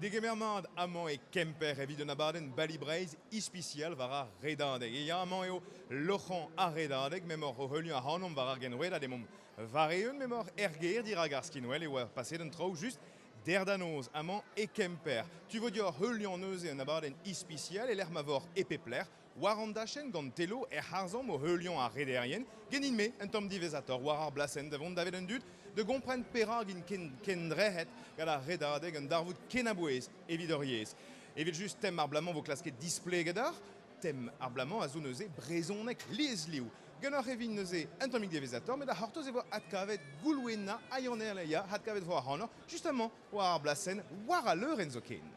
Degemer mat amañ e Kemper evit un abadenn Bali Breizh ispisial war ar Redadeg. E ya, amañ eo loc'hañ ar Redadeg, m'emaoc'h o heuliañ ac'hanomp war ar genrouedad emaomp war-eeun, m'emaoc'h er gêr dirak ar skinwel e oa paseet an traoù just der da noz amañ e Kemper. Tu vo deoc'h heuliañ neuze un abadenn ispisial e-lec'h ma voc'h e pep lec'h War an dachenn gant Telo ec'h harzomp o heuliañ ar rederien, ganin-me un tamm diwezhatoc'h war ar blasenn da vont davet an dud da gompren perak int ken kendrec'het gant ar redadeg un darvoud ken a-bouez evit hor yezh. Evel-just tem ar bloaz-mañ vo klasket displeget deoc'h. Tem ar bloaz-mañ a zo neuze brezhoneg liesliv. Ganeoc'h e vin neuze un tammig diwezhatoc'h met da c'hortoz e vo adkavet Goulwena ha Yann-Herle ya, adkavet vo ac'hanoc'h justement war ar blasenn, war al leurenn zoken.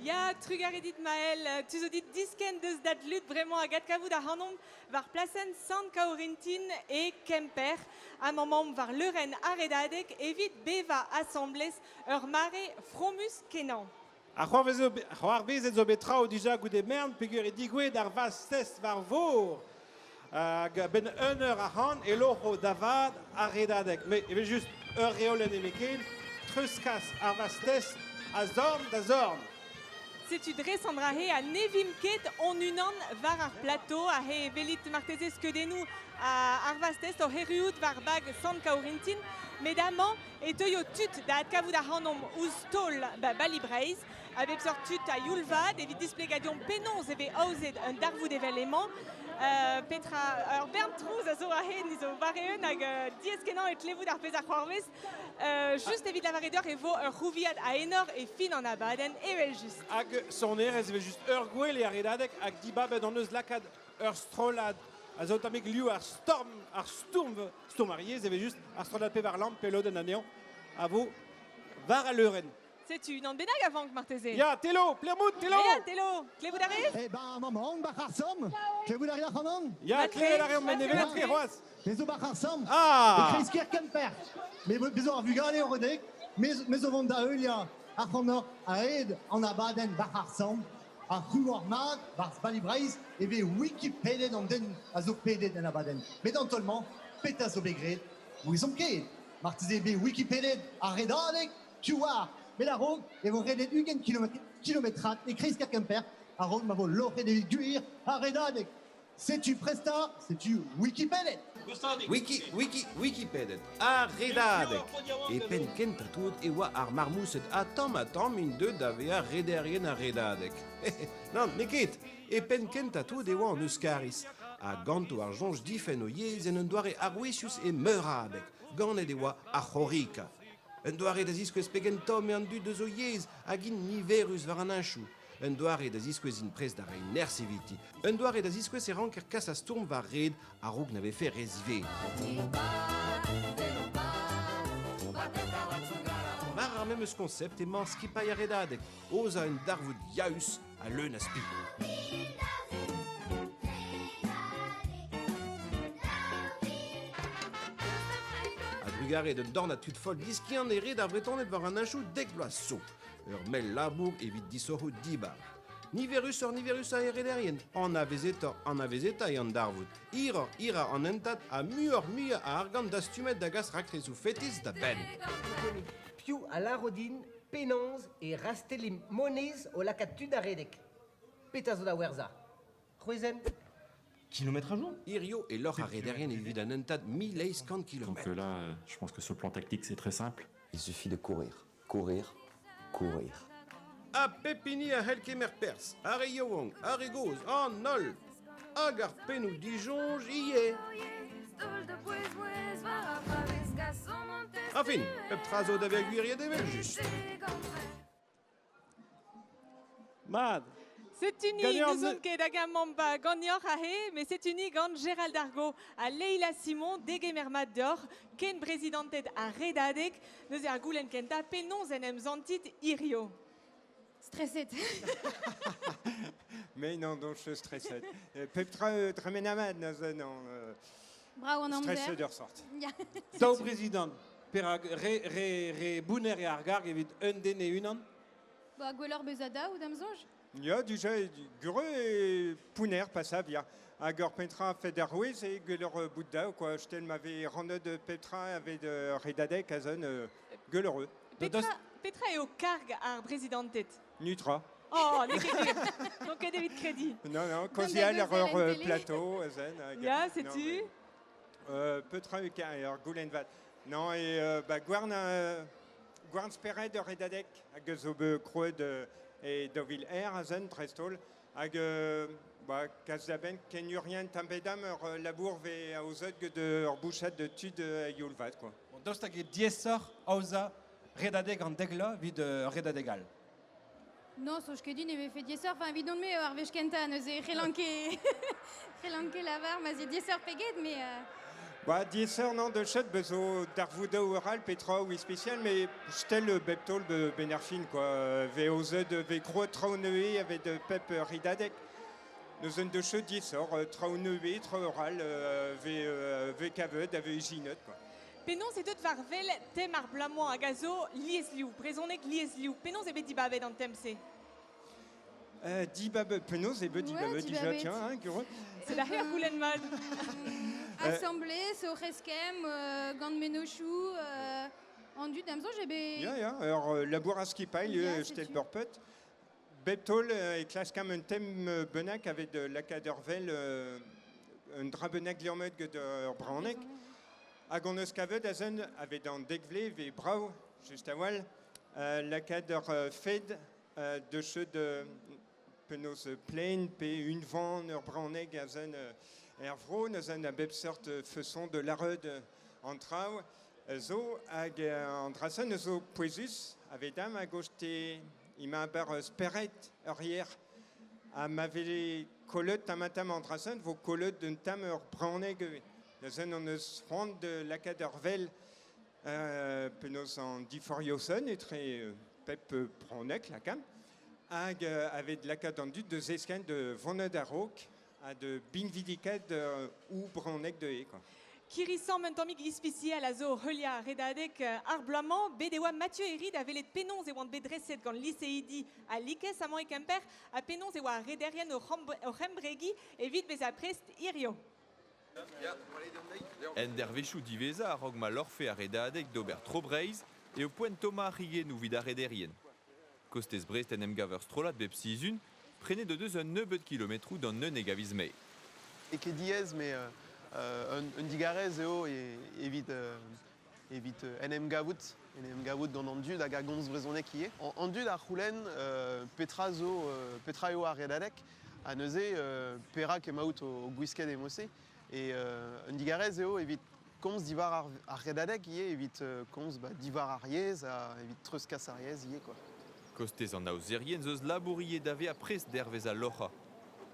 Ya, trugarez dit Maël, tu zo dit diskenn deus da dlud bremañ hag adkavout ac'hanomp war plasenn Sant-Kaourintin e Kemper. Amañ 'maomp war leurenn ar Redadeg evit bevañ asambles ur mare fromus kenañ. Ha c'hoarvezet zo bet traoù dija goude mern peogwir eo degouezhet ar vazh-test war vor. Hag a-benn un eur ac'hann e loc'ho da vat ar redadeg. Met evel-just ur reolenn nemetken, treuzkas ar vazh-test a zorn da zorn. Setu dres an dra-se ha ne vimp ket hon-unan war ar plateau. Aze welit marteze skeudennoù ar vazh-test oc'h erruout war bag Sant-Kaourintin. Met amañ e teuio tud da adkavout ac'hanomp ouzh taol Bali Breizh. A bep seurt tud a youl vat evit displegañ deomp penaos e vez aozet un darvoud evel emañ. Petra, ur bern trouz a zo aze, ni zo war-eeun hag diaes-kenañ e klevout ar pezh a c'hoarvez. Just evit lavaret deoc'h e vo ur c'houviad a enor e fin an abadenn, evel-just. Hag sonerezh evel-just ur gwel eo ar redadeg hag dibabet hon eus lakaat ur strollad a zo tammig liv ar storm, ar stourm, stourm ar yezh evel-just, ar strollad Pevar Lamp, pelodenn anezhañ, a vo war al leurenn. Setu unan bennak a vank marteze. Ya, Telo, Plermout, Telo Ya, Telo, klevout a rez? Eh ben, maman, bac'h ar samm. Klevout a rit ac'hanon? Ya, klevet a reomp, met ne welet ket c'hoazh. Me zo bac'h ar samm. Ah E kreiz-kêr Kemper. Me me zo ar vugale o redek. Me, me zo vont da heuliañ ac'hanoc'h a-hed an abadenn bac'h ar samm. Ar c'houer mat, barzh Bali Breizh, e vez wikipedet an den a zo pedet en abadenn. Met an taol-mañ, petra zo bet graet? N'ouzomp ket. Marteze eo bet wikipedet ar redadeg Piv oar? Met a-raok e vo redet 20 kilometrad e kreiz-kêr Kemper a-raok ma vo loc'het evit gwir ar redadeg. Setu presta, setu Wikipedet! Wiki, wiki, Wikipedet, ar redadeg. E penn kentañ tout e oa ar marmoused ha tamm-ha-tamm int deuet da vezañ rederien ar redadeg. Nann, n'eo ket. E penn kentañ tout e oa an Euskariz, ha ganto ar soñj difenn o yezh en un doare arouezius e meur a abeg. Ganet e oa ar c'horrika. Un doare da ziskouez pegen tomm eo an dud eus o yezh hag int niverus war an heñchoù. Un doare da ziskouez int prest da reiñ nerzh eviti. Un doare da ziskouez e ranker kas ar stourm war red a-raok na vefe re ziwezhat. War ar memes konsept emañ skipailh ar Redadeg, aozañ un darvoud yaus ha leun a spi. A-drugarez d'un dornad tud foll diskiant e red ar Vretoned war an heñchoù dek vloaz zo. Ur mell labour evit disoc'hoù dibar. Niverusoc'h niverusañ e rederien, anavezetoc'h anavezetañ eo an darvoud, hiroc'h hirañ an hentad ha muioc'h muiañ a argant dastumet da gas raktresoù fetis da benn. Piv a lâro din Penaos e rastellimp moneiz o lakaat tud da redek? Petra zo da werzhañ? C'hwezenn? Kilometrajoù Hirio e loc'h ar rederien evit an hentad 1800 Donc km. là, je pense que sur le plan tactique, c'est très simple. Il suffit de courir, courir, courir. Ha pep hini a c'hell kemer perzh, ar re yaouank, ar re gozh, an holl. Hag ar pennoù disoñj ivez. Añfin, pep tra zo da vezañ gwiriet evel-just. Mat. Setu ni, n'ouzon ket hag amañ ba ganeoc'h aze, met setu ni gant Gérald Argo ha Leila Simon, degemer mat deoc'h, ken brezidanted ar Redadeg. Neuze ar goulenn kentañ, penaos en em santit hirio? Streset. Mais non, donc je streset. Pep tra tremen amat neuze non. Brav an amzer. Streset ur sort. Ya. Daou brezidant. Perak re, re, re bounner eo ar garg evit un den e-unan? Ba, gwelloc'h bezañ daou, da'm soñj. Ya, dija, gureux e pounner pasab, ya. Hag ur pentra fet ar rouez e gwelloc'h bout daou, quoi. Stel ma vez rannet pep tra aveit redadeg a zon gwelloc'h. Petra, Petra eo karg ar brezidanted? Netra. Oh, n'eo ket gwir. N'on ket evit krediñ. Non, non, kaozeal ar ur plateau, azen. Hag, Ya, setu. Non, petra eo ur goulenn vat. Non, e ba, gouarn, gouarn spered ur redadeg hag zo bet krouet e 2000 azen, dreist-holl. Hag ba, kas da benn kenurien tamm-pe-damm ur labour vez aozet get ur bouchad de tud a-youl vat, quoi. Bon, daoust hag eo diaesoc'h aozañ redadeg an deglañ evit ur redadeg all? Non, soñj ket din e vefe diaesoc'h. Enfin, evidon-me eo ar wech kentañ, neuze c'hellan ket c'hellan ket lavar ma 'z eo diaesoc'h pe get, mais... Ba, diaesoc'h, non, de chet, bez zo darvoudoù all pe traoù ispisial, mais stel bep taol ben ar fin, quoi. Ve aozet, ve kroet traoù nevez avec pep ridadeg. Neus un de chet diaesoc'h, traoù nevez, traoù all, ve, ve kavet, a ve ijinet, quoi. Penaos e deut war wel tem ar bloaz-mañ hag a zo liesliv, brezhoneg liesliv. Penaos eo bet dibabet an tem-se? Dibabet, penaos eo bet dibabet dija, tiens, hein, Guro? C'est la ur goulenn mat. Assemblée, o c'heskemm, gant mennozhioù, an dud da'm soñj eo bet... Ya, ya, ur labour a skipailh, Ya, stel setu. Burpet. Bep taol e klaskamp un tem bennak aveit lakaat ur vel un dra bennak liammet get ur brezhoneg. Hag hon eus kavet azen aveit an dek vlez vez brav, just a-walc'h, lakaat ur fed de cheud penaos plaen pe unvan ur brezhoneg azen er vro, neuze a bep seurt façon de lâret an traoù zo hag an dra-se zo pouezus avedam hag te emañ aber spered ur yer ha ma vez kollet tamm-ha-tamm an dra-se vo kollet un tamm ur brezhoneg ivez. Neuze hon eus c'hoant de lakaat ur vel penaos an diforioù-sen etre pep brezhoneg lakaat hag aveit lakaat an dud da zeskenn de vonet a-raok ha de binvidikaat ou brezhoneg dezhe quoi. Kirri-samm un tammig ispisial a zo heuliañ ar redadeg ar bloaz-mañ. Bet e oa Mathieu Herry da welet penaos e oant bet dreset gant liseidi ha likez amañ e Kemper ha penaos e oa ar rederien oc'h embregiñ evit bezañ prest hirio. En dervezhioù diwezhañ a-raok ma loc'hfe ar redadeg d'ober tro Breizh eo poent tommañ ar c'higennoù evit ar rederien. Kostez Brest en em gav ur strollad bep sizhun, prenet o deus un nebeud kilometroù d'an 11 a viz Mae. N'eo ket diaes, mais un digarez eo evit, evit en em gavout, en em gavout gant an dud hag a gomz brezhoneg ivez. An dud a c'houlenn petra zo, petra eo ar redadeg, ha neuze perak emaout o gwisket e-mod-se. E un digarez eo evit komz diwar ar, ar redadeg ivez, evit komz ba, diwar ar yezh ha evit treuzkas ar yezh ivez quoi. Kostez an aozerien zo eus labour ivez da vezañ prest dervezh al loc'hañ.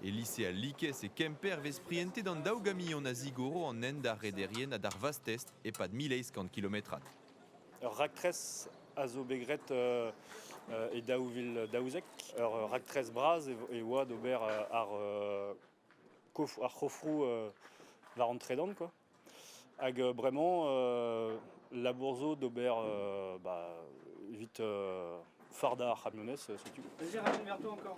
E lise al Likez e Kemper vez prientet an daou gamion a zigoro an hent d'ar rederien ha d'ar vazh-test e-pad 1800 kilometrad. Ur raktres a zo bet graet e 2012. Ur raktres bras e oa d'ober ar ar c'hofroù war an tredan quoi. Hag bremañ labour zo d'ober bah, evit fardañ ar c'hamionez, setu. Vas-y, ramène vers toi encore.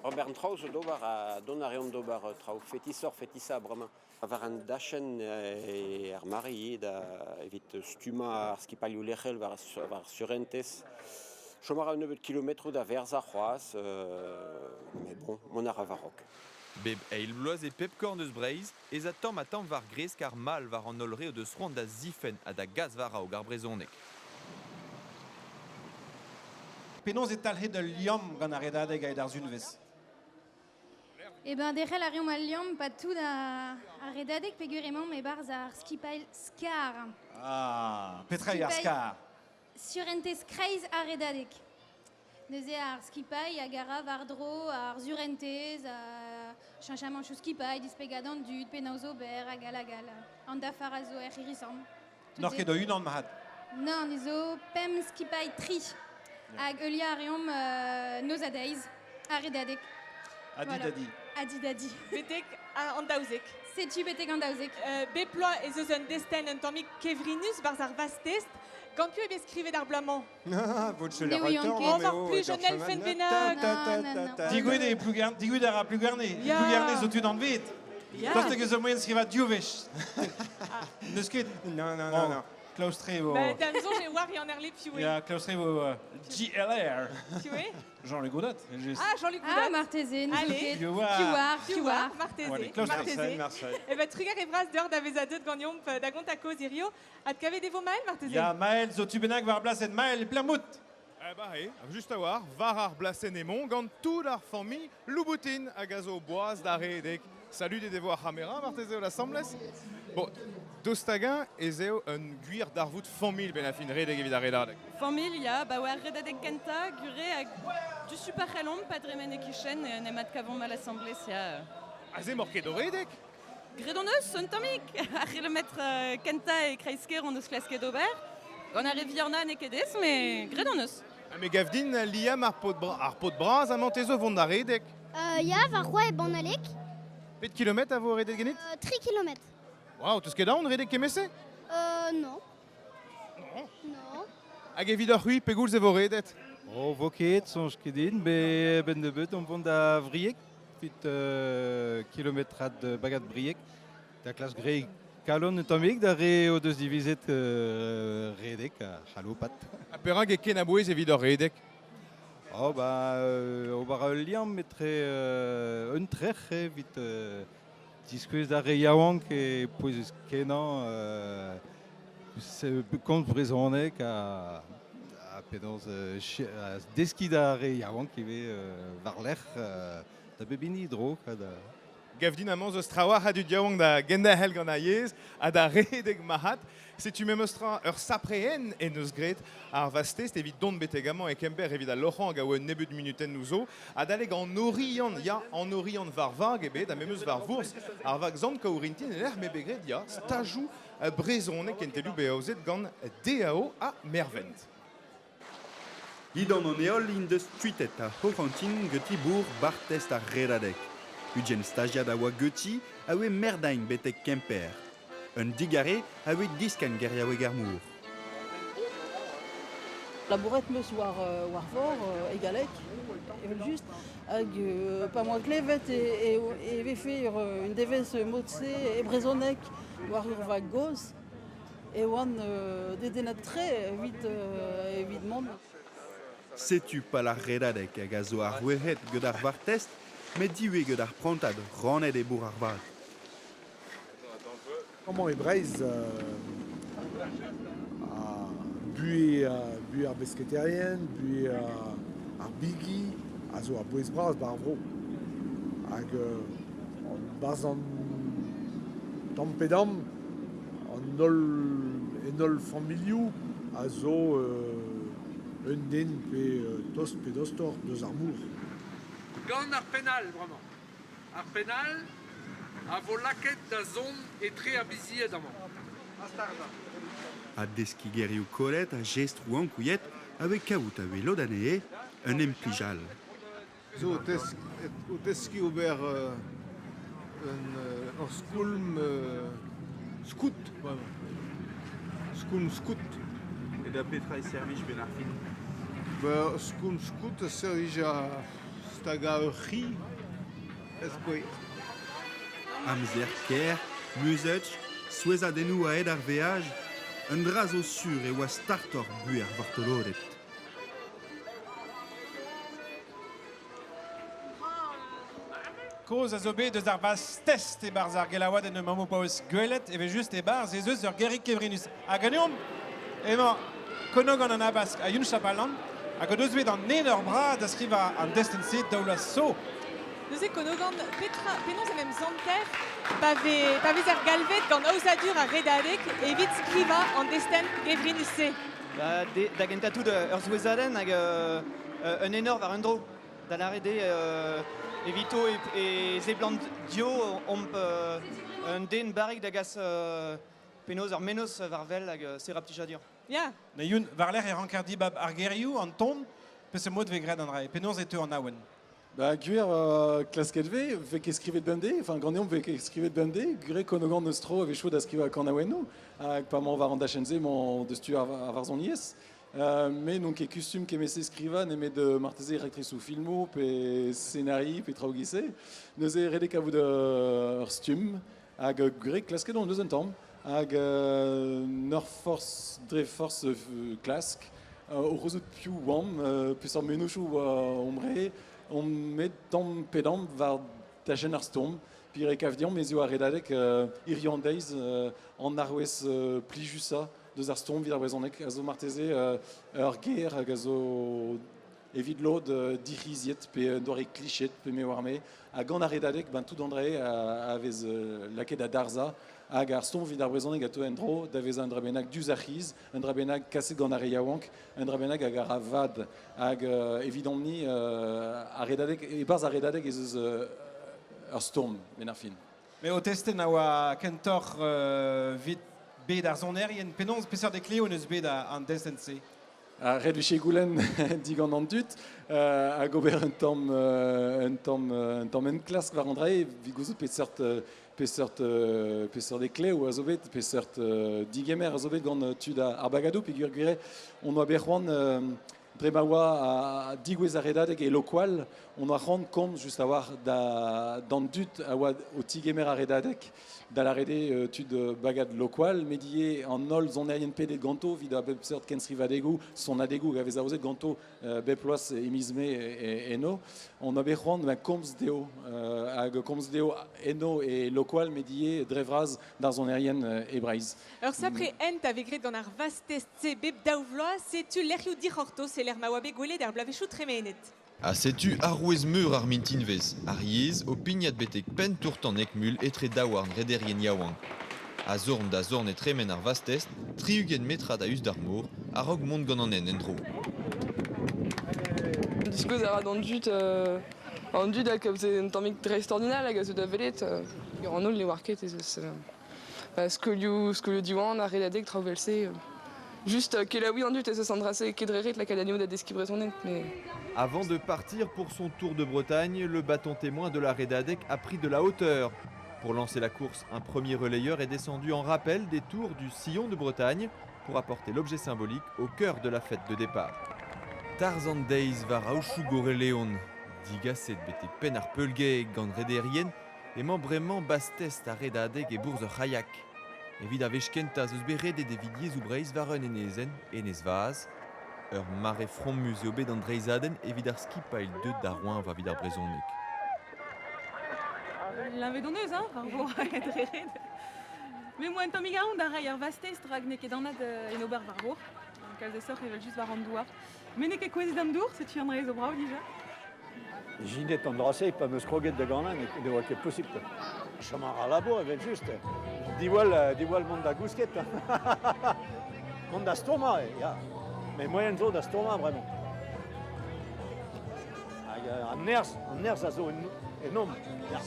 Ober traoù zo d'ober ha dont a reont d'ober traoù fetisoc'h fetisañ bremañ. War an dachenn e ar mare ivez da evit stummañ ar skipailhoù lec'hel war ar surentez. Chom a ra un nebeud kilometroù da verzañ c'hoazh, mais bon, mont a ra war-raok. Bep eil bloaz e pep korn eus Breizh ez a tamm-ha-tamm war gresk ar mall war an holl re o deus c'hoant da zifenn ha da gas war-raok ar brezhoneg. Penaos e talc'het ul liamm gant ar redadeg aet ar Sunvezh? Eh ben, derc'hel a reomp al liamm pas tout ar, ar redadeg peogwir emaomp e-barzh ar skipailh Skar. Ah, petra eo ar Skar? Surentez kreiz ar redadeg. Neuze ar skipailh hag a ra war-dro ar surentez, ar cheñchamanchoù skipailh, displegañ d'an dud, penaos ober, hag all hag all. An dafar a zo er c'hirri-samm. N'oc'h ket ho-unan mat? Nann, ez zo pemp skipailh tri. Hag heuliañ a reomp noz ha deiz, ar redadeg. Adi dadi. Adi dadi. Betek an 12. Setu betek an 12. Bep bloaz ez eus un destenn un tammig kevrinus barzh ar vazh-test. Gant piv eo bet skrivet ar bloaz-mañ? Ne ouian ket. War plij un elfenn bennak. Digouezet eo Plougerne, digouezet a ra Plougerne. Ya. Plougerne zo tud anvet. Ya. Daoust hag eus ur moyen skrivañ div wech? N'eus ket? Non, non, non, non. Klaoustre vo... Ba, d'am soñj e oar Yann Herle piv eo. Ya, klaoustre vo JLR. Piv eo? Jean-Luc Goudot, just. Ah, Jean-Luc Goudot. Ah, marteze, n'ouzon Allez. ket. Piv oar. Piv oar, Piv piv oar, oar. marteze. Bon, allez, klaoustre. Marteze. Marseille, Marseille. Eh ben, trugarez bras deoc'h da vezañ deuet ganeomp da gontañ kaoz hirio. Adkavet e vo Mael, marteze? Ya, Mael zo tu bennak war blasenn Mael Plermout. Eh ba eo, just a-walc'h, war ar blasenn emaon gant tout ar familh Louboutin hag a zo boaz da redek. Saludet e vo ar c'hamera marteze o asambles. Bon, daoust hag-eñ ez eo un gwir darvoud familh benn ar fin redek evit ar redadeg. Familh, ya, ba oa ar redadeg kentañ, gure hag du super c'hellomp pa dremen e-kichen en em adkavomp al asambles, ya. Aze emaoc'h ket o redek? Graet hon eus un tammig ar c'hilometr kentañ e kreiz-kêr hon eus klasket ober. Gant ar re vihanañ n'eo ket aes, met graet hon eus. Ha me gav din liamm ar paotr, ar paotr bras amañ te zo vont da redek. Ya, war-c'hoazh e Banaleg. Pet kilometr a vo redet ganit? 3 kilometr. Waouh, 'teus ket aon redek kement-se? Non. Non. Hag evidoc'h-c'hwi, pegoulz e vo redet? Oh, vo ket, soñj ket din, met benn nebeut on vont da Vrieg, evit kilometrad bagad Brieg, da klask reiñ kalon un tammig d'ar re o deus divizet redek ha c'halopat. Ha perak eo ken a-bouez evidoc'h redek? Oh, ba, ober ul liamm etre un trec'h evit diskouez d'ar re yaouank e pouezus-kenañ komz brezhoneg ha penaos deskiñ d'ar re yaouank ivez war-lerc'h da bep hini dro. Gav din amañ 'z eus trawalc'h a dud yaouank da genderc'hel gant ar yezh ha da redek marc'had. Setu memes tra ur sapreen en deus graet ar vastest evit dont betek amañ e Kemper evit al loc'hañ hag a oa un nebeud munutennoù zo. Adalek an Oriant, ya, an Oriant war vag ebet ha memes war vourzh ar vag Sant Kaourintin e-lec'h m'eo bet graet, ya, stajoù brezhoneg kentelioù bet aozet gant DAO ha Mervent. Dindan an heol int deus tuitet ar C'horantin ganti bourc'h Bartest ar Redadeg. Ugent stajiad a oa ganti a oe merdein betek Kemper. Un digarez a oe diskenn geriaoueg ar mor. Labouret 'm eus war, war vor e galleg, evel-just, hag pa 'm boa klevet e, e, e vefe ur, un devezh mod-se e brezhoneg war ur vag gozh, e oan dedennet-tre evit, evit mont. Setu pal ar redadeg hag a zo ar c'hwec'hed gant ar vartest, met ivez gant ar prantad rannet e bourc'h ar vag. Amañ e Breizh buhez, buhez ar besketaerien, buhez ar bigi a zo a-bouez bras 'ba ar vro. Hag 'barzh an tamm pe damm An holl, en holl familhoù a zo un den pe tost pe dostoc'h deus ar mor. Gant ar penn all bremañ. Ar penn all a vo lakaet da zont etre ar bizied amañ. Ha deskiñ gerioù kollet ha jestroù ankouiet a vez kaout a welot anezhe un implij all. Zo o teskiñ ober un ur skoulm skout bremañ. Skoulm skout. E da petra e servij benn ar fin? Ba skoulm skout a servij da stagañ ur c'hi ez-skouer. Amzer kaer, muzedj, souezhadennoù a-hed ar veaj, un dra zo sur e oa startoc'h buhez ar vartoloded. Kaoz a zo bet eus ar vazh-test e-barzh ar gelaouadenn emaomp o paouez gwelet evel-just e-barzh ez eus ur gerig kevrinus. Ha ganeomp emañ Konogan an Habask ha Youn Chapalan hag o deus bet an enor bras da skrivañ an destenn-se daou vloaz zo. Neuze Konogan, petra, penaos en em santer pa, vez, pa vezer galvet gant aozadur ar Redadeg evit skrivañ an destenn gevrinus-se? Ba, da gentañ tout ur souezhadenn hag un enor war un dro. Da lâret eo evito e seblant dio omp un den barrek da gas penaos ur mennozh war wel hag se ra plijadur. Ya. Na Youn, war-lerc'h e ranker dibab ar gerioù, an ton, peseurt mod 'vez graet an dra-se? Penaos e teu an awen? Ba gwir, klasket 'vez, 'vez ket skrivet bemdez, enfin ganeomp 'vez ket skrivet bemdez, gwir Konogan eus tro a vez chaud da skrivañ kanaouennoù, hag pa 'mañ war an dachenn-se 'mañ deus tu ar varzhoniezh. Me n'on ket kustum kement-se skrivañ nemet marteze raktresoù filmoù pe scenari pe traoù giz-se. Neuze ret eo kavout ur stumm hag gwir klasket on deus un tamm. hag ur forzh dre forzh klask o c'houzout piv oamp, peseurt mennozhioù oa omp re, omp met tamm pe damm war dachenn ar stourm. Pir e kav deomp ez eo ar redadeg hiziv an deiz an arouez plijusañ deus ar stourm evit ar brezhoneg a zo marteze ur ger hag a zo evit lod dic'hiziet pe un doare kliched pe me oar-me. Ha gant ar redadeg, ben, tout an dra a vez lakaet da darzhañ hag ar stourm evit ar brezhoneg a teu en-dro da vezañ un dra bennak diouzh ar c'hiz, un dra bennak kaset gant ar re yaouank, un dra bennak hag a ra vad. Hag evidomp-ni, ar redadeg, e-barzh ar redadeg ez eus ur stourm, benn ar fin. Me o testenn a oa kentoc'h evit bed ar sonerien. Penaos, peseurt ekleo n'eus bet an destenn-se? Ha ret vije goulenn digant an dud hag ober un tamm, un tamm, un tamm enklask war an dra evit gouzout peseurt, peseurt, peseurt eklev a zo bet, peseurt digemer a zo bet gant tud ar bagadoù peogwir gwir on oa bet c'hoant dre ma oa digouez ar redadeg e Lokoal, on oa c'hoant komz just a-walc'h d'an dud a oa o tigemer ar redadeg. Da lâret eo tud bagad Lokoal, met ivez an holl sonerien pedet ganto evit a bep seurt kenstrivadegoù, sonadegoù hag a vez aozet ganto bep bloaz e miz Mae eno. On a bet c'hoant da komz dezho hag komz dezho eno e Lokoal, met ivez dre vras d'ar sonerien e Breizh. Ur sapre hent a vez graet gant ar vastez-se bep daou vloaz, setu lec'hioù dic'hortoz e lec'h ma oa bet gwelet er bloavezhioù tremenet. Ha setu arouez meur ar mintinvezh, ar yezh o pignat betek penn tour-tan Eckmühl etre daouarn rederien yaouank. A zorn da zorn e tremen ar vastez, 60 metrad a-us d'ar mor, a-raok mont gant an hent en-dro. Diskouez a ra d'an dud an dud hag a un tammig dreistordinal hag a zo da welet. An holl ne oar ket ez eus skolioù, skolioù Diwan, ar redadeg, traoù evel-se. Juste kelaouiñ an dud ez eus an dra-se ket dre ret lakaat anezho da deskiñ brezhoneg. Mais... Avant de partir pour son tour de Bretagne, le bâton témoin de la Redadec a pris de la hauteur. Pour lancer la course, un premier relayeur est descendu en rappel des tours du Sillon de Bretagne pour apporter l'objet symbolique au cœur de la fête de départ. Tarzan deiz war aochou Goreleon, digaset betek penn ar peulgae gant rederien, Emañ bremañ Bastest ar redadeg e bourzh ur c'haiak. Evit ar wech kentañ 'z eus bet redet evit yezhoù Breizh war un enezenn, Enez-Vaz. Ur mare fromus eo bet an dreizhadenn evit ar skipailh deuet da roeñvañ evit ar brezhoneg. Leñvet hon eus, hein, war vor dre ret. Me 'moa un tammig aon da reiñ ar vastez rak n'eo ket anat en ober war vor. Kalz aesoc'h evel-just war an douar. Me n'eo ket kouezhet an dour, setu an dra zo brav dija. Ginet an dra-se pa 'm eus kroget da ganañ ne oa ket posupl. Chom a ra labour evel-just. Diwall, diwall mont da gousket. mont da stourmañ, ya. Mais moyen zo da stourmañ bremañ. Hag an nerzh, an nerzh a zo ennomp. Ya.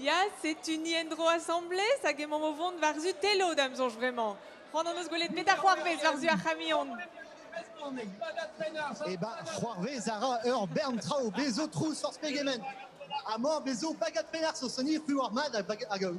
Ya, setu ni en-dro asambles hag emaomp o vont war-zu Telo da'm soñj bremañ. C'hoant hon eus gwelet petra c'hoarvez war-zu ar c'hamion. Eh ben, c'hoarvez a ra ur bern traoù, bezo trouz forzh pegement. Amañ bezo bagad Penars o soniñ c'hwi oar mat hag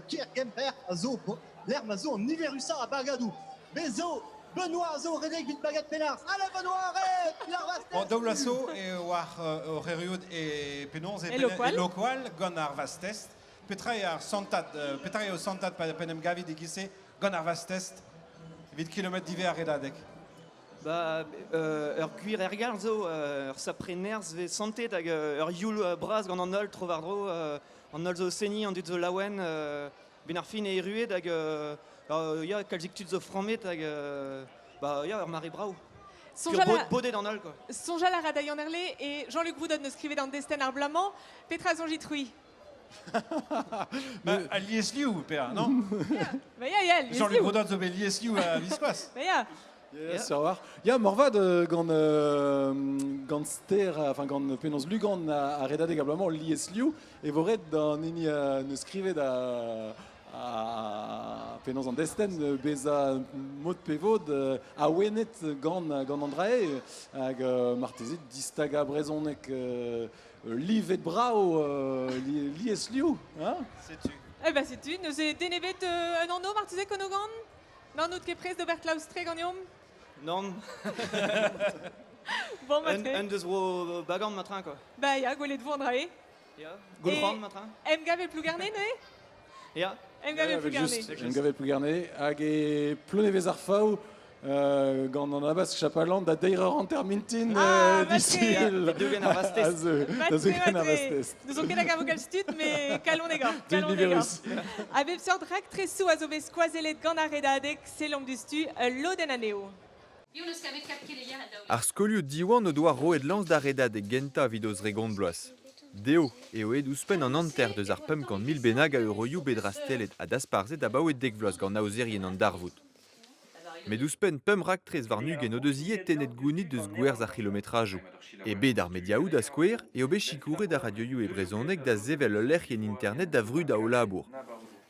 kêr Gemper a zo lec'h ma zo an niverusañ a bagadoù. Bezo Benoît a zo redek evit bagad Penars. Allez Benoît, arrête Bon, daou vloaz zo e oar oc'h erruout e penaos e, e Lokoal gant ar vastest. Petra eo ar santad, petra eo santad pa en em gavit e-giz-se gant ar vastest evit kilometr divez ar redadeg? Ba, ur gwir ergal zo, ur sapre nerzh vez santet hag ur youl bras gant an holl tro-war-dro. An holl zo o seniñ, an dud zo laouen. Ben ar fin e erruet hag ya, kalzik tud zo frammet hag bah ya, ur mare brav. Soñjal bodet an holl quoi. Soñjal a ra da Yann Herlé e Jean-Luc Roudon neus skrivet an destenn ar bloaz-mañ. Petra soñjit-c'hwi? Bah, al liesliv, per, non? Bah ya, ya, liesliv. Jean-Luc Roudon zo bet liesliv a viskoazh. Bah ya. Yeah, sur war. Ya, morvat gant, gant ster, enfin gant penaos lugan ar redadeg abalamour liesliv e vo ret d'an hini neus skrivet a, a penaos an destenn bezañ mod pe vod awenet gant, gant an drae hag marteze distagañ brezhoneg livet brav liesliv. Hein? Setu. Eh ben setu, neuze den ebet un anv marteze Konogan? Nann, out ket prest d'ober klaoustre ganeomp? Nann. Bon, Un, matre. un deus ro bagan matrin, quoi. Ba ya, gwelet vo an drae. Ya. Goulc'han, matrin. Emgav e Plougarné, neuze Ya. Emgav e Evel Plougarné. just, emgav e Plougarné, hag e Plonevez ar Faou, gant an Abask Chapalan da deir eur hanter mintin Ah, matre. disul. Ya, dougen ar vastest. A zeu, da Matre, zeugen ar matre. vastest. N'eus ket hag a vo kalz tud, me kalon e gant. Deuet Kalon e niverus. gant. A bep seurt raktresoù a zo bet skoazellet gant ar redadeg, selomp dustu, lodenn anezho. Ar skolioù Diwan o doa roet lañs d'ar redadeg gentañ evit o zregont bloaz. Dezho eo aet ouzhpenn an hanter deus ar 500 000 bennak a euroioù bet rastellet ha dasparzhet abaoe dek vloaz gant aozerien an darvoud. Met ouzhpenn pemp raktres warn-ugent o deus ivez tennet gounid deus gwerzh ar c'hilometrajoù. E bed ar mediaoù da skouer eo bet sikouret ar radioioù e brezhoneg da sevel ul lec'hienn internet da vrudañ o labour.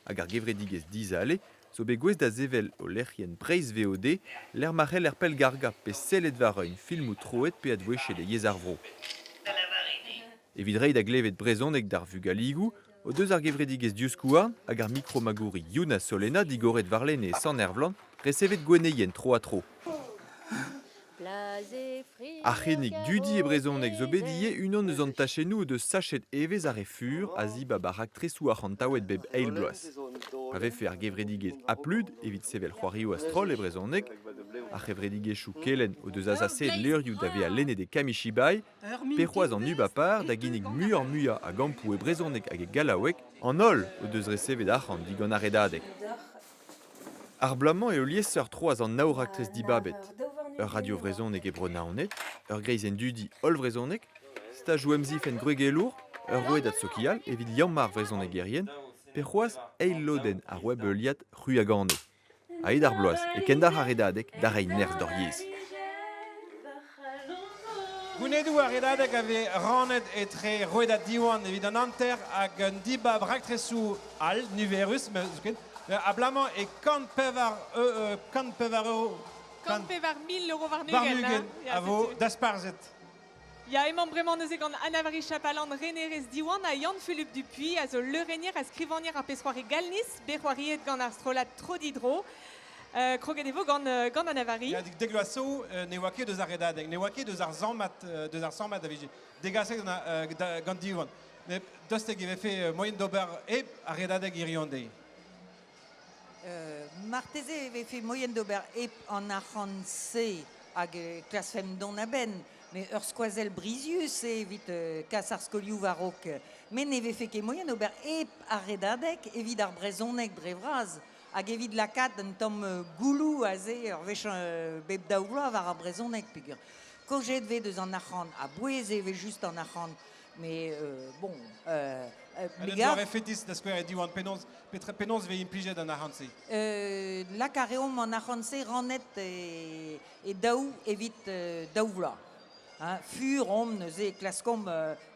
Hag ar gevredigezh Dizale zo bet gouest da sevel o lec'hienn Breizh VOD lec'h ma c'heller pellgargañ pe sellet war-eeun filmoù troet pe advouezhiet e yezh ar vro. Evit reiñ da glevet brezhoneg d'ar vugaligoù o deus ar gevredigezh Divskouarn hag ar mikromagouri Yuna Solena digoret warlene e Sant-Ervlan resevet gwenneien tro-ha-tro. Ar c'hinnig dudi e brezhoneg zo bet ivez unan eus an tachennoù o deus sachet evezh ar re fur a zibab ar raktresoù arc'hantaouet bep eil bloaz. Pa vefe ar gevredigezh Aplud evit sevel c'hoarioù a-stroll e brezhoneg, ar c'hevredigezhioù kelenn o deus azasaet levrioù da vezañ lennet e Kamishibai, pe c'hoazh an Ubapar da ginnig muioc'h-muiañ a gampoù e brezhoneg hag e gallaoueg, an holl o deus resevet arc'hant digant ar Redadeg. Ar bloaz-mañ eo liesseurt c'hoazh an nav raktres dibabet. Ur radio vrezhonek e Bro-Naoned, ur greizenn dudi hollvrezhonek, stajoù emzifenn gwregelour, ur rouedad sokial evit liammañ ar vrezhonegerien, pe c'hoazh eil lodenn ar web-heuliad C'hwi a gano. A-hed ar bloaz e kendalc'h ar Redadeg da reiñ nerzh d'hor yezh. Gounedoù ar Redadeg a vez rannet etre rouedad Diwan evit an hanter hag un dibab raktresoù all niverus zoken abalamour e 104 euro 104 000 euro warn-ugent warn-ugent a vo dasparzhet. Ya, emañ bremañ neuze gant Anna-Vari Chapalan, renerez Diwan, ha Yann-Fulup Dupuy, a zo leurennier ha skrivagner ar pezh-c'hoari Galniz, bet c'hoariet gant ar strollad Tro-Didro. Kroget e vo gant, gant Anna-Vari. Ya, dek vloaz zo, ne oa ket eus ar redadeg, ne oa ket eus ar sammad, deus ar sammad a vije degaset gant, gant Diwan. Met daoust hag e vefe moaien d'ober hep ar redadeg hiziv an deiz? Marteze e vefe moaien d'ober hep an arc'hant-se hag e klaskfemp dont a-benn. Met ur skoazell brizius eo evit kas ar skolioù war-raok. Met ne vefe ket moaien ober hep ar redadeg evit ar brezhoneg dre vras hag evit lakaat un tamm gouloù aze ur wech bep daou vloaz war ar brezhoneg peogwir kaozeet 'vez deus an arc'hant a-bouez e vez just an arc'hant mais bon me gav doare fetis da skouer e Diwan penaos petra penaos vez implijet an arc'hant-se? Lak a reomp an arc'hant-se rannet e, e daou evit daou vloaz. Hein, fur omp neuze e klaskomp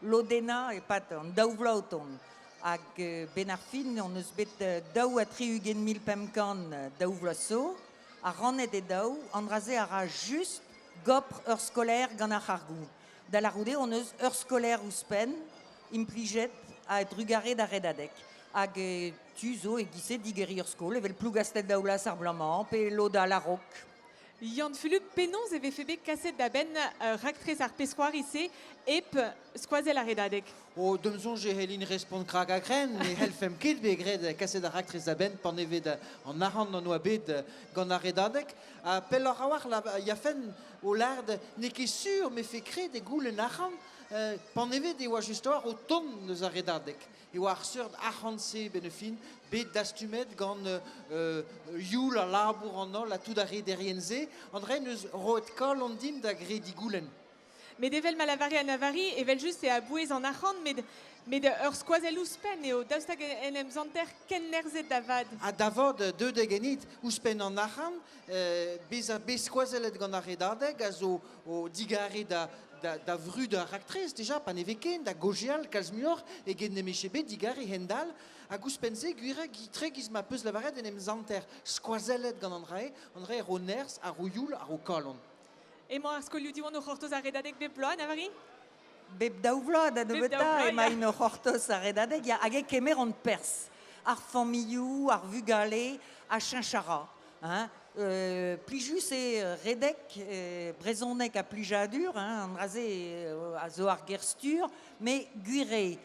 lodennañ e-pad an daou vloaz o tont. Hag benn ar fin hon eus bet 542 500 daou vloaz zo, ha rannet e daou, an dra-se a ra just gopr ur skolaer gant ar c'hargoù. Da lârout eo hon eus ur skolaer ouzhpenn implijet a-drugarez d'ar Redadeg. Hag tu zo e-giz-se digeriñ ur skol evel Plougastell-Daoulaz ar bloaz-mañ pe lod all a-raok. Yann-Fulup, penaos e vefe bet kaset da benn raktres ar pezh-c'hoari-se hep skoazell ar Redadeg? O, d'am soñj e c'hellin respont krak-ha-krenn, ne c'hellfemp ket bet graet kaset ar raktres da benn panevet an arc'hant an oa bet gant ar Redadeg. Ha pelloc'h a-walc'h yafen o lâret n'eo ket sur 'mefe kred e goulenn arc'hant panevet e oa just a-walc'h o tont eus ar Redadeg. E oa ar seurt arc'hant-se benn fin bet dastumet gant youl ha labour an holl ha tout ar rederien-se. An dra neus roet kalon din da grediñ goulenn. Met evel ma lavare Anna-Vari, evel-just eo a-bouez an arc'hant, met met ur skoazell ouzhpenn eo. Daoust hag en em santer kennerzhet da vat? Ha da vat, deuet eo ganit ouzhpenn an arc'hant, bezañ bet skoazellet gant ar Redadeg a zo o digarez da, da, da vrudañ ar raktres dija, pa ne vez ken, da gaozeal kalz muioc'h eget ne 'mije bet digarez hend-all. Hag ouzhpenn-se, gwir eo, tre giz ma peus lavaret en em zanter skoazellet gant an dra-se, an dra ro nerzh, a ro youl, a ro kalon. Emañ ar skolioù Diwan o c'hortoz ar Redadeg bep bloaz, Anna-Vari? Bep daou vloaz da Bep daou nebeutañ vloaz, ya. emaint o c'hortoz ar Redadeg, ya, hag e kemeront perzh. Ar familhoù, ar vugale, a cheñch a ra. Hein. Plijus eo redek brezhoneg ha plijadur, hein, an dra-se a zo ar ger-stur, met gwir eo,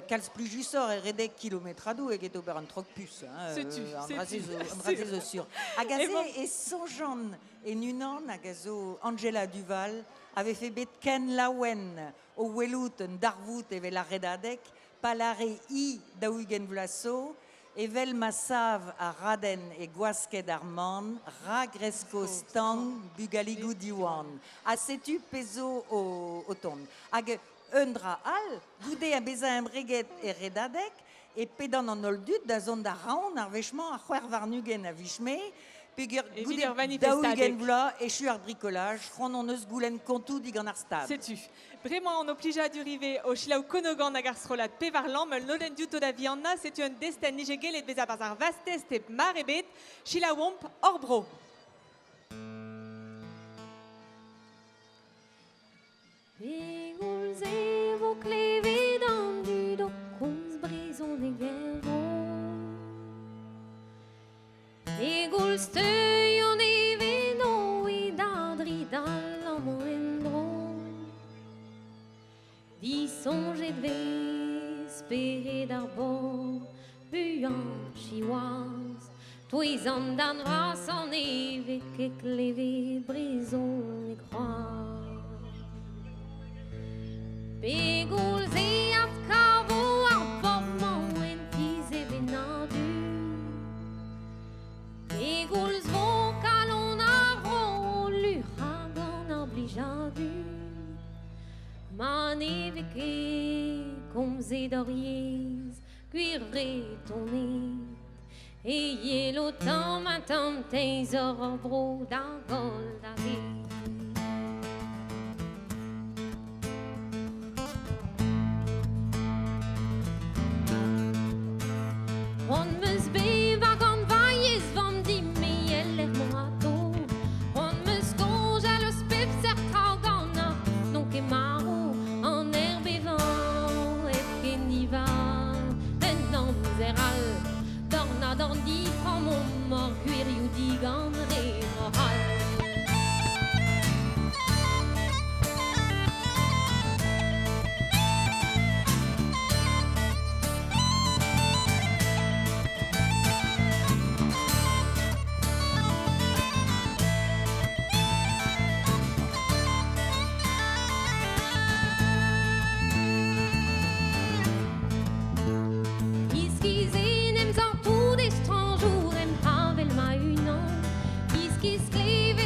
kalz plijusoc'h eo redek kilometradoù eget ober an trok-pus. Hein, Setu, an dra-se setu. zo, an dra-se zo sur. Hag aze Emañ- e soñjan en unan hag a zo Angela Duval, a vefe bet ken laouen o welout un darvoud evel ar redadeg, pa lâre hi 40 vloaz zo, evel ma sav ar radenn e gwasked ar man, ra gresko stank bugaligoù Diwan. Ha setu pezh zo o tont. Hag un dra all, goude a bezañ embreget e redadeg, e pedan an holl dud da zont da Raon ar wech-mañ ar 26 a viz Mae, peogwir Evit goude ur manifestadeg. 40 vloaz echu ar brikolaj, c'hoant hon eus goulenn kontoù digant ar Stad. Setu. Bremañ on o plijadur ivez o selaou Konogan hag ar strollad pevar lamm, ul lodenn diouto da vihanañ, setu un destenn nije gellet bezañ barzh ar vastest hep mar ebet, selaouomp hor bro. Pegoulz e vo klevet an dud o komz brezhoneg er vro? Pegoulz teuont eveno e da dridal amañ en-dro? Disoñjet 'vez spered ar bobl buan siwazh, touez an darn vrasañ ne vez ket klevet brezhoneg c'hoazh. Pegoulz e adkavo ar bobl-mañ en ti-sevenadur? Pegoulz vo kalon ar vro luc'hañ gant ar blijadur? Ma ne vez ket komzet hor yezh, gwir Vretoned, e yelo tamm ha tamm teñzor hor bro da goll da get. C'hoant 'm eus bevañ gant va yezh vamm din-me el lec'h mañ atao. C'hoant 'm eus soñjal eus pep seurt traoù ganañ, n'on ket marv an aer bevañ hep ken divar. En amzer all, dorn-ha-dorn diframmomp hor gwirioù digant re Vro-C'hall. Iskis en em santout estrañjour em c'havell ma-unan. Iskis klevet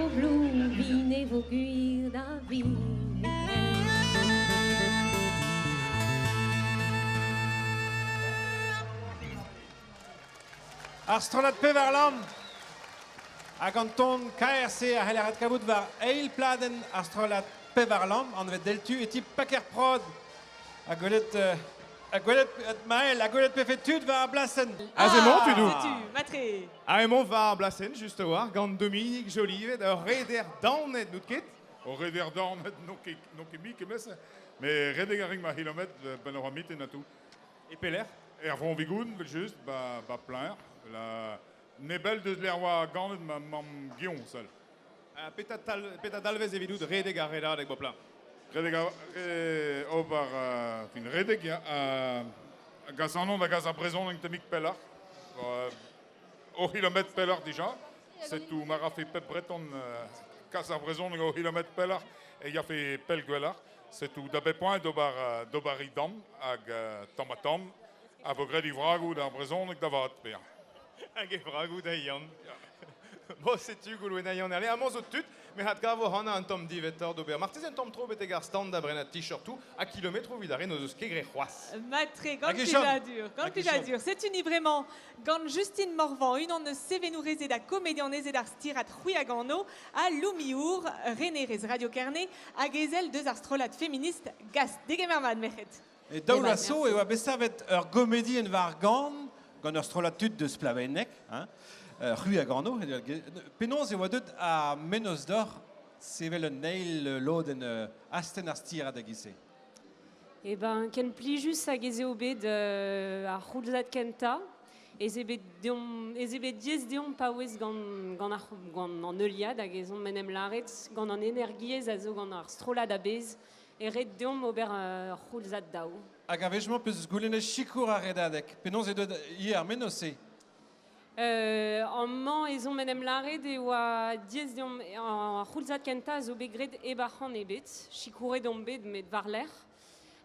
pobloù 'vit ne vo gwir da viken. Ar strollad Pevarlamm hag an ton kaer-se a c'heller adkavout war eil pladenn ar strollad Pevarlamm anvet Deltu e ti Paker Prod. Ha gwelet, ha gwelet Maël, ha gwelet pefe tud war ar blasenn. Aze emañ, tudoù. Setu, matre. Ah, emañ war ar blasenn, just a-walc'h, gant Dominique Jolivet, ur reder daonet, n'out ket? Ur reder daonet, n'on ket, n'on ket mui kement-se. Mais redek a rin ma c'hilometr ben ur mitin ha tout. E pelec'h? Er Vro-Vigoun, evel-just, ba, ba Pleñr. La... Nebell deus lec'h oa ganet ma mamm Gion, sell. Ha petra, tal, petra dalvez evidout redek ar redadeg, bo Pleñr? Redek a, re, ober, uh, fin, redek, ya, uh, gas an da gas ar brezhoneg tammig pelloc'h. Uh, o c'hilometr pelloc'h dija. Setu ma rafe pep breton uh, kas ar brezhoneg o c'hilometr pelloc'h e yafe pell gwelloc'h. Setu da bep poent d'ober d'ober e damm hag tamm-ha-tamm a vo graet e vragoù d'ar brezhoneg da vat bezañ. Hag e vragoù da Yann. Bon, setu Goulwena Yann Herle. Amañ zo tud, me adkavo hanañ un tamm diwezhatoc'h d'ober. Marteze un tamm tro betek ar stand da brenañ t-shirtoù ha kilometroù evit ar re n'o deus ket graet c'hoazh. Mat-tre, gant plijadur, gant plijadur. Setu ni bremañ gant Justine Morvan, unan eus sevenourezed ha komedianezed ar stirad C'hwi hag anv, ha Lou Miour, renerez Radio Kerne, hag ezel deus ar strollad feminist Gast. Degemer mat, merc'hed. E daou e oa bet savet ur gomedienn war gan gant ur strollad tud deus Plabenneg, hein, C'hwi hag anv. Penaos e oa deuet ar mennozh deoc'h sevel un eil lodenn astenn ar stirad a-giz-se? Eh ben, ken plijus hag ez eo bet ar c'houlzad kentañ, ez eo bet deomp, ez eo bet diaes deomp paouez gant, gant, ar, gant an heuliad hag ez omp en em lâret gant an energiezh a zo gant ar strollad a-bezh e ret deomp ober ur c'houlzad daou. Hag a-wech-mañ peus goulennet sikour ar redadeg. Penaos eo deuet ivez ar mennozh-se? Amañ ez omp en em lâret e oa diaes deomp ar c'houlzad kentañ a zo bet graet hep arc'hant ebet. Sikouret omp bet met war-lerc'h.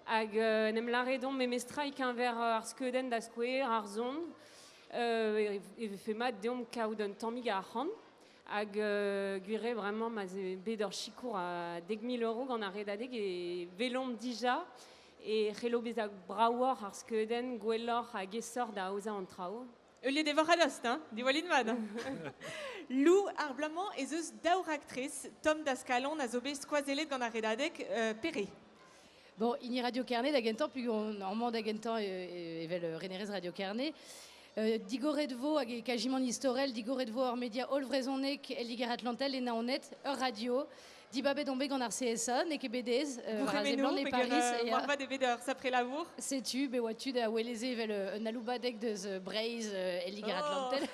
Hag en em lâret omp memestra e-keñver ar skeudenn da skouer, ar son. E vefe mat deomp kaout un tammig a arc'hant. Hag gwir eo vraiment ma 'z eo bet ur sikour a 10 000 euro gant ar redadeg e welomp dija e c'hello bezañ bravoc'h ar skeudenn, gwelloc'h hag aesoc'h da aozañ an traoù. Heuliet e voc'h a-dost, hein? Diwallit mat. Lou, ar bloaz-mañ ez eus daou raktres tomm da skalon a zo bet skoazellet gant ar redadeg pere. Bon, hini Radio Kerne da gentañ, peogwir amañ da gentañ evel renerez Radio Kerne. Digoret vo hag e kajimant istorel, digoret vo ur media hollvrezhonek el Liger-Atlantel e Naoned, ur radio. Dibabet on bet gant ar CSA, n'eo ket bet aes. Gourc'hemennoù, e Paris. Moarvat eo bet ur sapre labour. Setu, bet oa tud a weleze evel un aloubadeg deus Breizh el Liger-Atlantel.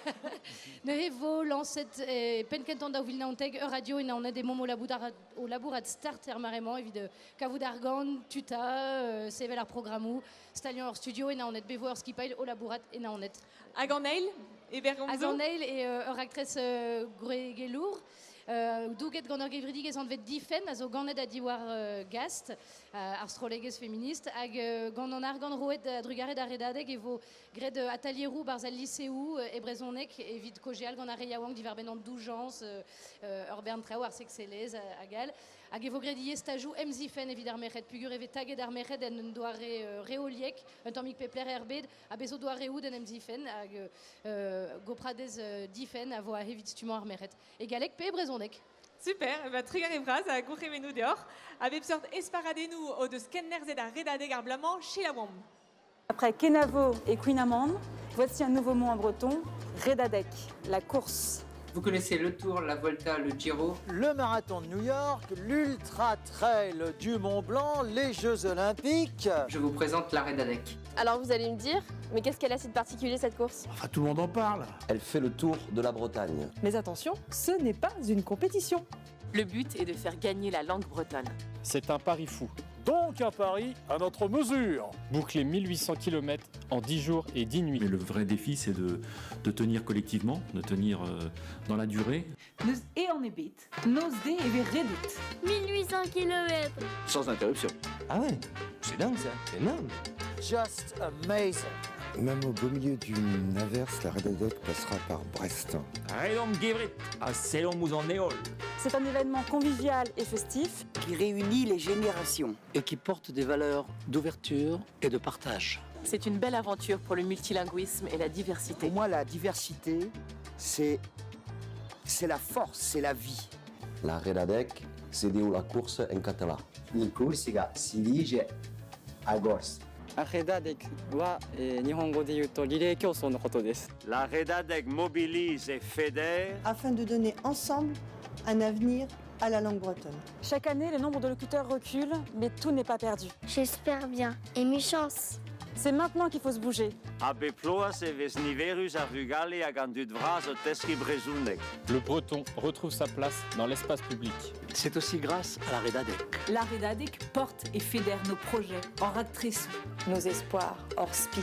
Neuze vo lañset e penn-kentañ 2019 ur radio e Naoned emaomp o labourat, o labourat start er mare-mañ evit kavout argant, tuta, sevel ar programmoù, staliañ ur studio e Naoned. Bet vo ur skipailh o labourat e Naoned. Hag an eil, e berrgomzoù? Hag an eil eo ur raktres gwregelour. Douget gant ur gevredigezh anvet Difenn a zo ganet a-diwar Gast, ar strollegezh feminist, hag gant an argant roet a-drugarez d'ar Redadeg e vo graet atalieroù 'barzh al liseoù e brezhoneg evit kaozeal gant ar re yaouank diwar-benn an doujañs, ur bern traoù, ar sekselezh hag all. Hag e vo graet ivez stajoù emzifenn evit ar merc'hed peogwir e vez taget ar merc'hed en un doare reoliek, un tammig pep lec'h er bed, ha bez zo doareoù d'en em zifenn hag gopradez difenn a vo aze evit stummañ ar merc'hed. E galleg pe e brezhoneg. Super, ba trugarez vras ha gourc'hemennoù deoc'h. A bep seurt esparadennoù o deus kennerzhet ar redadeg ar bloaz-mañ, selaouomp. Après Kenavo et Queen Amman, voici un nouveau mot en breton, Redadec, la course. Vous connaissez le Tour, la Volta, le Giro. Le marathon de New York, l'Ultra Trail du Mont Blanc, les Jeux Olympiques. Je vous présente la Redadec. Alors vous allez me dire, mais qu'est-ce qu'elle a si de particulier cette course? Enfin, tout le monde en parle. Elle fait le tour de la Bretagne. Mais attention, ce n'est pas une compétition. Le but est de faire gagner la langue bretonne. C'est un pari fou. Donc un pari à notre mesure. Boucler 1800 km en 10 jours et 10 nuits. Mais le vrai défi, c'est de, de tenir collectivement, de tenir dans la durée. N'eus ehan ebet, noz-deiz e vez redet. 1800 km. Sans interruption. Ah ouais, c'est dingue ça, c'est énorme. Just amazing. Même au beau milieu d'une averse, la Redadec passera par Brest. Redomp gevret ha sellomp ouzh an heol. C'est un événement convivial et festif qui réunit les générations et qui porte des valeurs d'ouverture et de partage. C'est une belle aventure pour le multilinguisme et la diversité. Pour moi, la diversité, c'est c'est la force, c'est la vie. La Redadec, c'est la course en catalan. In Corsica si dice a corsa. アヘダデクは、えー、日本語で言うとリレー競争のことです。 La Redadec mobilise et fédère afin de donner ensemble un avenir à la langue bretonne. Chaque année, le nombre de locuteurs recule, mais tout n'est pas perdu. J'espère bien. Et mes chances. C'est maintenant qu'il faut se bouger. A bep bloaz e vez niverus ar vugale hag an dud vras o teskiñ brezhoneg. Le breton retrouve sa place dans l'espace public. C'est aussi grâce à la Redadec. La Redadec porte et fédère nos projets en ractressou, nos espoirs hors spi.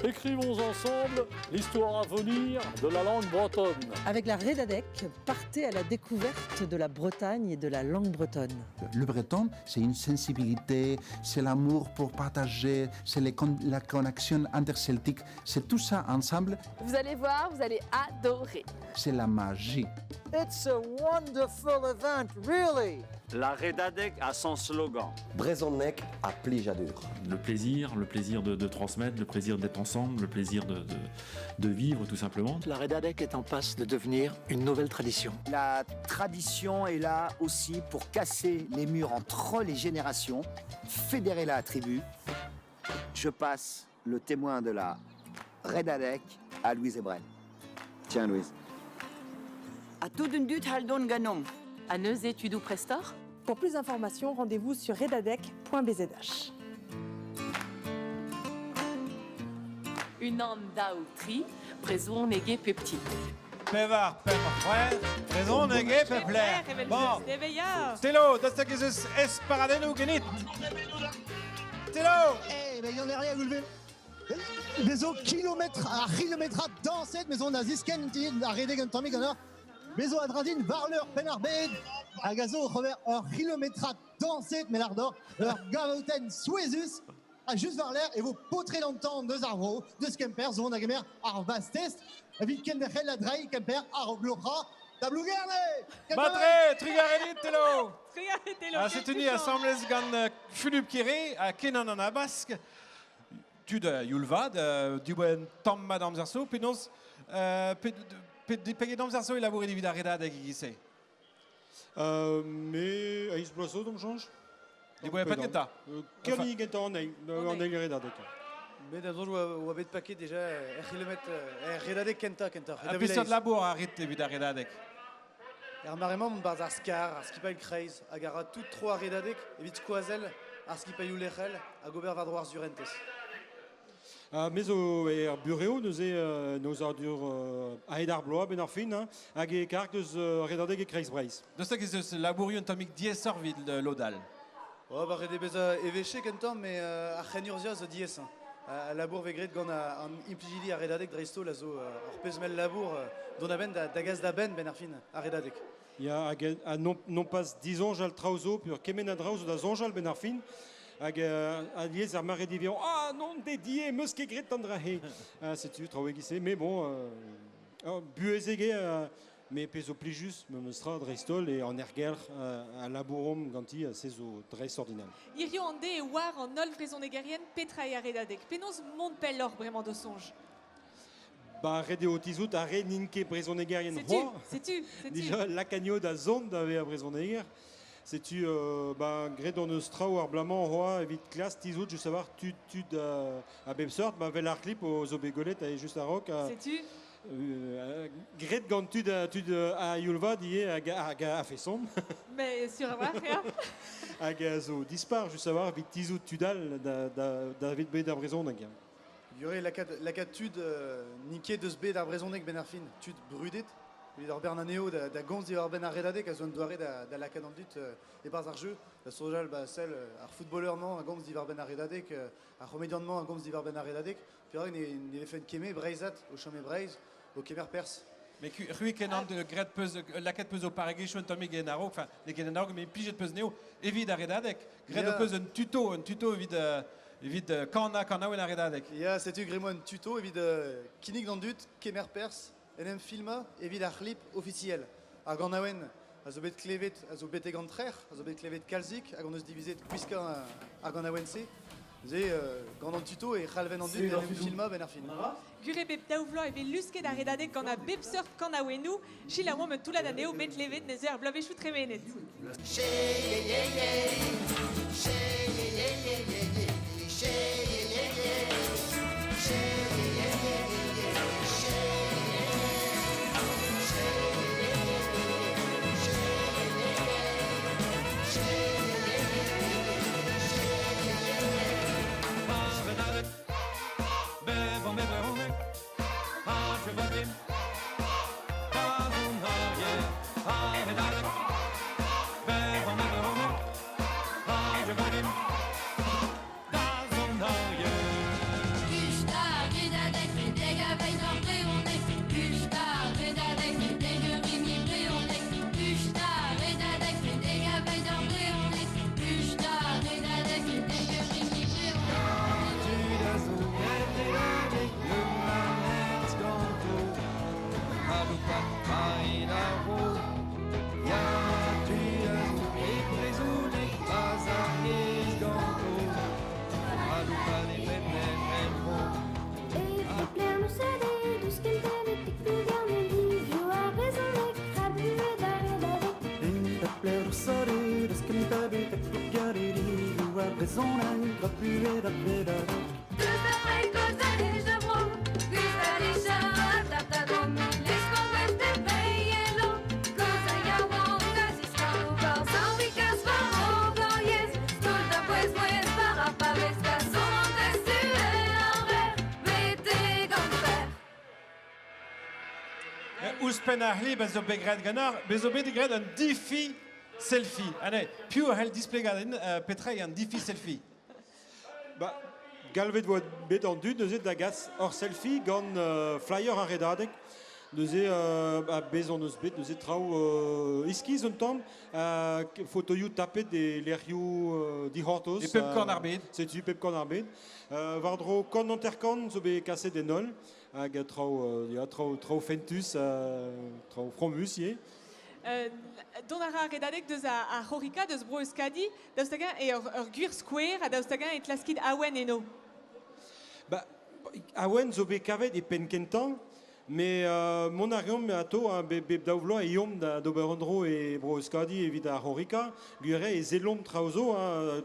Écrivons ensemble l'histoire à venir de la langue bretonne. Avec la Redadec, partez à la découverte de la Bretagne et de la langue bretonne. Le breton, c'est une sensibilité, c'est l'amour pour partager, c'est la connexion interceltique, c'est tout ça ensemble. Vous allez voir, vous allez adorer. C'est la magie. It's a wonderful event, really. La Redadec a son slogan. Brezhoneg ha plijadur. Le plaisir, le plaisir de, de transmettre, le plaisir d'être ensemble, le plaisir de, de, de vivre tout simplement. La Redadec est en passe de devenir une nouvelle tradition. La tradition est là aussi pour casser les murs entre les générations, fédérer la tribu. Je passe le témoin de la Redadec à Louise Ebrel. Tiens Louise. A tout d'un dut haldon ganom. A neuze tudou prestor Pour plus d'informations, rendez-vous sur redadec.bzh. Unan daou tri, brezhoneg pepti. Pevar, pemp, c'hwec'h, brezhoneg e pep lec'h. Bon, Telo, daoust hag ez eus esparadennoù ganit? Telo Eh ben, y'en a rien à lever. Bezo kilometr a c'hilometrad dañset, me zo a ziskenn a redek un tammig an ur. Bezo a dradin war leur penn ar bed hag a zo oc'h ober ur c'hilometrad dañset me lar d'or ur gavotenn souezhus ha just war-lerc'h e vo paotred an tan deus ar vro, deus Kemper zo a gemer ar vastest evit kenderc'hel da dreiñ Kemper a-raok loc'hañ da Blougerne! Matre, trugarez dit, Telo Trugarez, Telo, Ha quel setu ni touchant. asambles gant euh, Fulup Kere ha Kenan an Abask. Tud a youl vat, euh, diboen tamm mat amzer zo, penaos euh, pe, pe, peget amzer zo e labouret evit ar redadeg e-giz-se? Euh, me eizh bloaz zo d'am soñj. Diboe pet gentañ? Kerni gentañ an eil, an eil redadeg. Met a soñj oa, oa bet paket deja er c'hilometr, er redadeg kentañ kentoc'h. Ha peseurt labour a rit evit ar redadeg? Er mare-mañ omp 'barzh ar skar, ar skipailh kreiz, hag a ra tout tro ar redadeg evit skoazell ar skipailhoù lec'hel hag ober war-dro ar surentez. Ha me zo er burev neuze euh, aozadur euh, a-hed ar bloaz benn ar fin hein, hag e karg deus euh, redadeg e Kreiz Breizh. Daoust hag ez eus labourioù un tammig diaesoc'h evit lod all? Oh, ba ret eo bezañ evezhiek un tamm, met euh, ar c'henurzhiañ zo diaes. Hein. Al labour vez graet gant an implijidi ar redadeg dreist-holl a zo euh, ur pezh-mell labour euh, dont a-benn da, da gas da benn benn ar fin ar redadeg. Ya, hag ha non, non pas disoñjal traoù zo, peogwir kement a draoù zo da soñjal benn ar fin, hag euh, alies ar mare divion, ah non, dédié, meus ket graet an dra-se. Ah, setu traoù e-giz-se, mais bon, euh, oh, buhezek eo, euh, mais pezh zo plijus, memes tra dreist-holl, e an aergelc'h euh, a labouromp ganti, se zo dreist-ordinal. Hirio an de e oar an holl vrezhonegerien petra eo ar redadeg. Penaos mont pelloc'h bremañ d'ho soñj? Ba, ret eo tizhout ar re n'int ket brezhonegerien Setu, c'hoazh. setu, setu. Dija lakanio da zont da vezañ brezhoneger. Setu euh, ba, graet hon eus traoù ar bloaz-mañ c'hoazh evit klask tizhout just a-walc'h tud, tud euh, a bep seurt, ba, vel ar klip o zo bet gwelet aze just a-raok. Ha, Setu. euh, graet gant tud, tud a youl vat ivez hag, hag a feson. Mais sur a-walc'h, ya. Hag a zo dispar just a-walc'h evit tizhout tud all da, da, da vet bet ar brezhoneg. Yure lakaat, lakaat tud euh, n'int ket deus bet ar brezhoneg benn ar fin, tud brudet, evit ar bern anezho da, da gomz diwar-benn ar redadeg a zo un doare da, da lakaat an dud euh, e-barzh ar jeu, da soñjal ba sell euh, ar footballeur-mañ a gomz diwar-benn ar redadeg, euh, ar c'homedian-mañ a gomz diwar-benn ar redadeg, perak ne, ne vefen ket me Breizhat o chom e Breizh, o kemer perzh. Mais c'hwi kenan de graet peus lakaet peus o paregezhioù un tammig en a-raok, enfin, n'eo ket en a-raok, mais plijet peus neo evit ar redadeg. Graet Ya. ho peus un tuto, un tuto evit, euh, Evit kanañ kanaouenn ar Redadeg. Ya, setu graet 'moa un tuto evit kinnig d'an dud kemer perzh en em filmañ evit ar c'hlip ofisiel. Ar ganaouenn a zo bet klevet, a zo betek an trec'h, a zo bet klevet kalzik hag hon eus divizet gwiskañ ar ganaouenn-se. Neuze, gant an tuto e c'halven an dud d'en em filmañ 'benn ar fin. Gwir eo bep daou vloaz e vez lusket ar Redadeg gant a bep seurt kanaouennoù. Selaouomp un toullad anezho bet klevet neuze ar bloavezhioù tremenet. Ouzhpenn ar c'hlip a zo bet graet ganeoc'h, bez zo bet graet un difi selfie. Allez, piv a c'hell displegañ din petra eo an difi selfie? Ba, galvet 'oa bet an dud neuze da gas ur selfie gant flyer ar Redadeg. Neuze ba, bez hon eus bet neuze traoù iskis un tamm, fotoioù tapet e lec'hioù dic'hortoz. E pep korn ar bed. Setu pep korn ar bed. War-dro kant hanter-kant zo bet kaset en holl. Hag traoù, ya, traoù, traoù fentus, traoù fromus ivez. Dont a ra ar Redadeg deus ar C'horrika, deus Bro-Euskadi. Daoust hag-eñ eo ur gwir skouer ha daoust hag-eñ e klaskit awen eno? Ba, awen zo bet kavet e penn kentañ, met mont a reomp atao, hein, bep daou vloaz e eomp d'ober un dro e Bro-Euskadi evit ar C'horrika. Gwir eo e sellomp traoù zo, hein,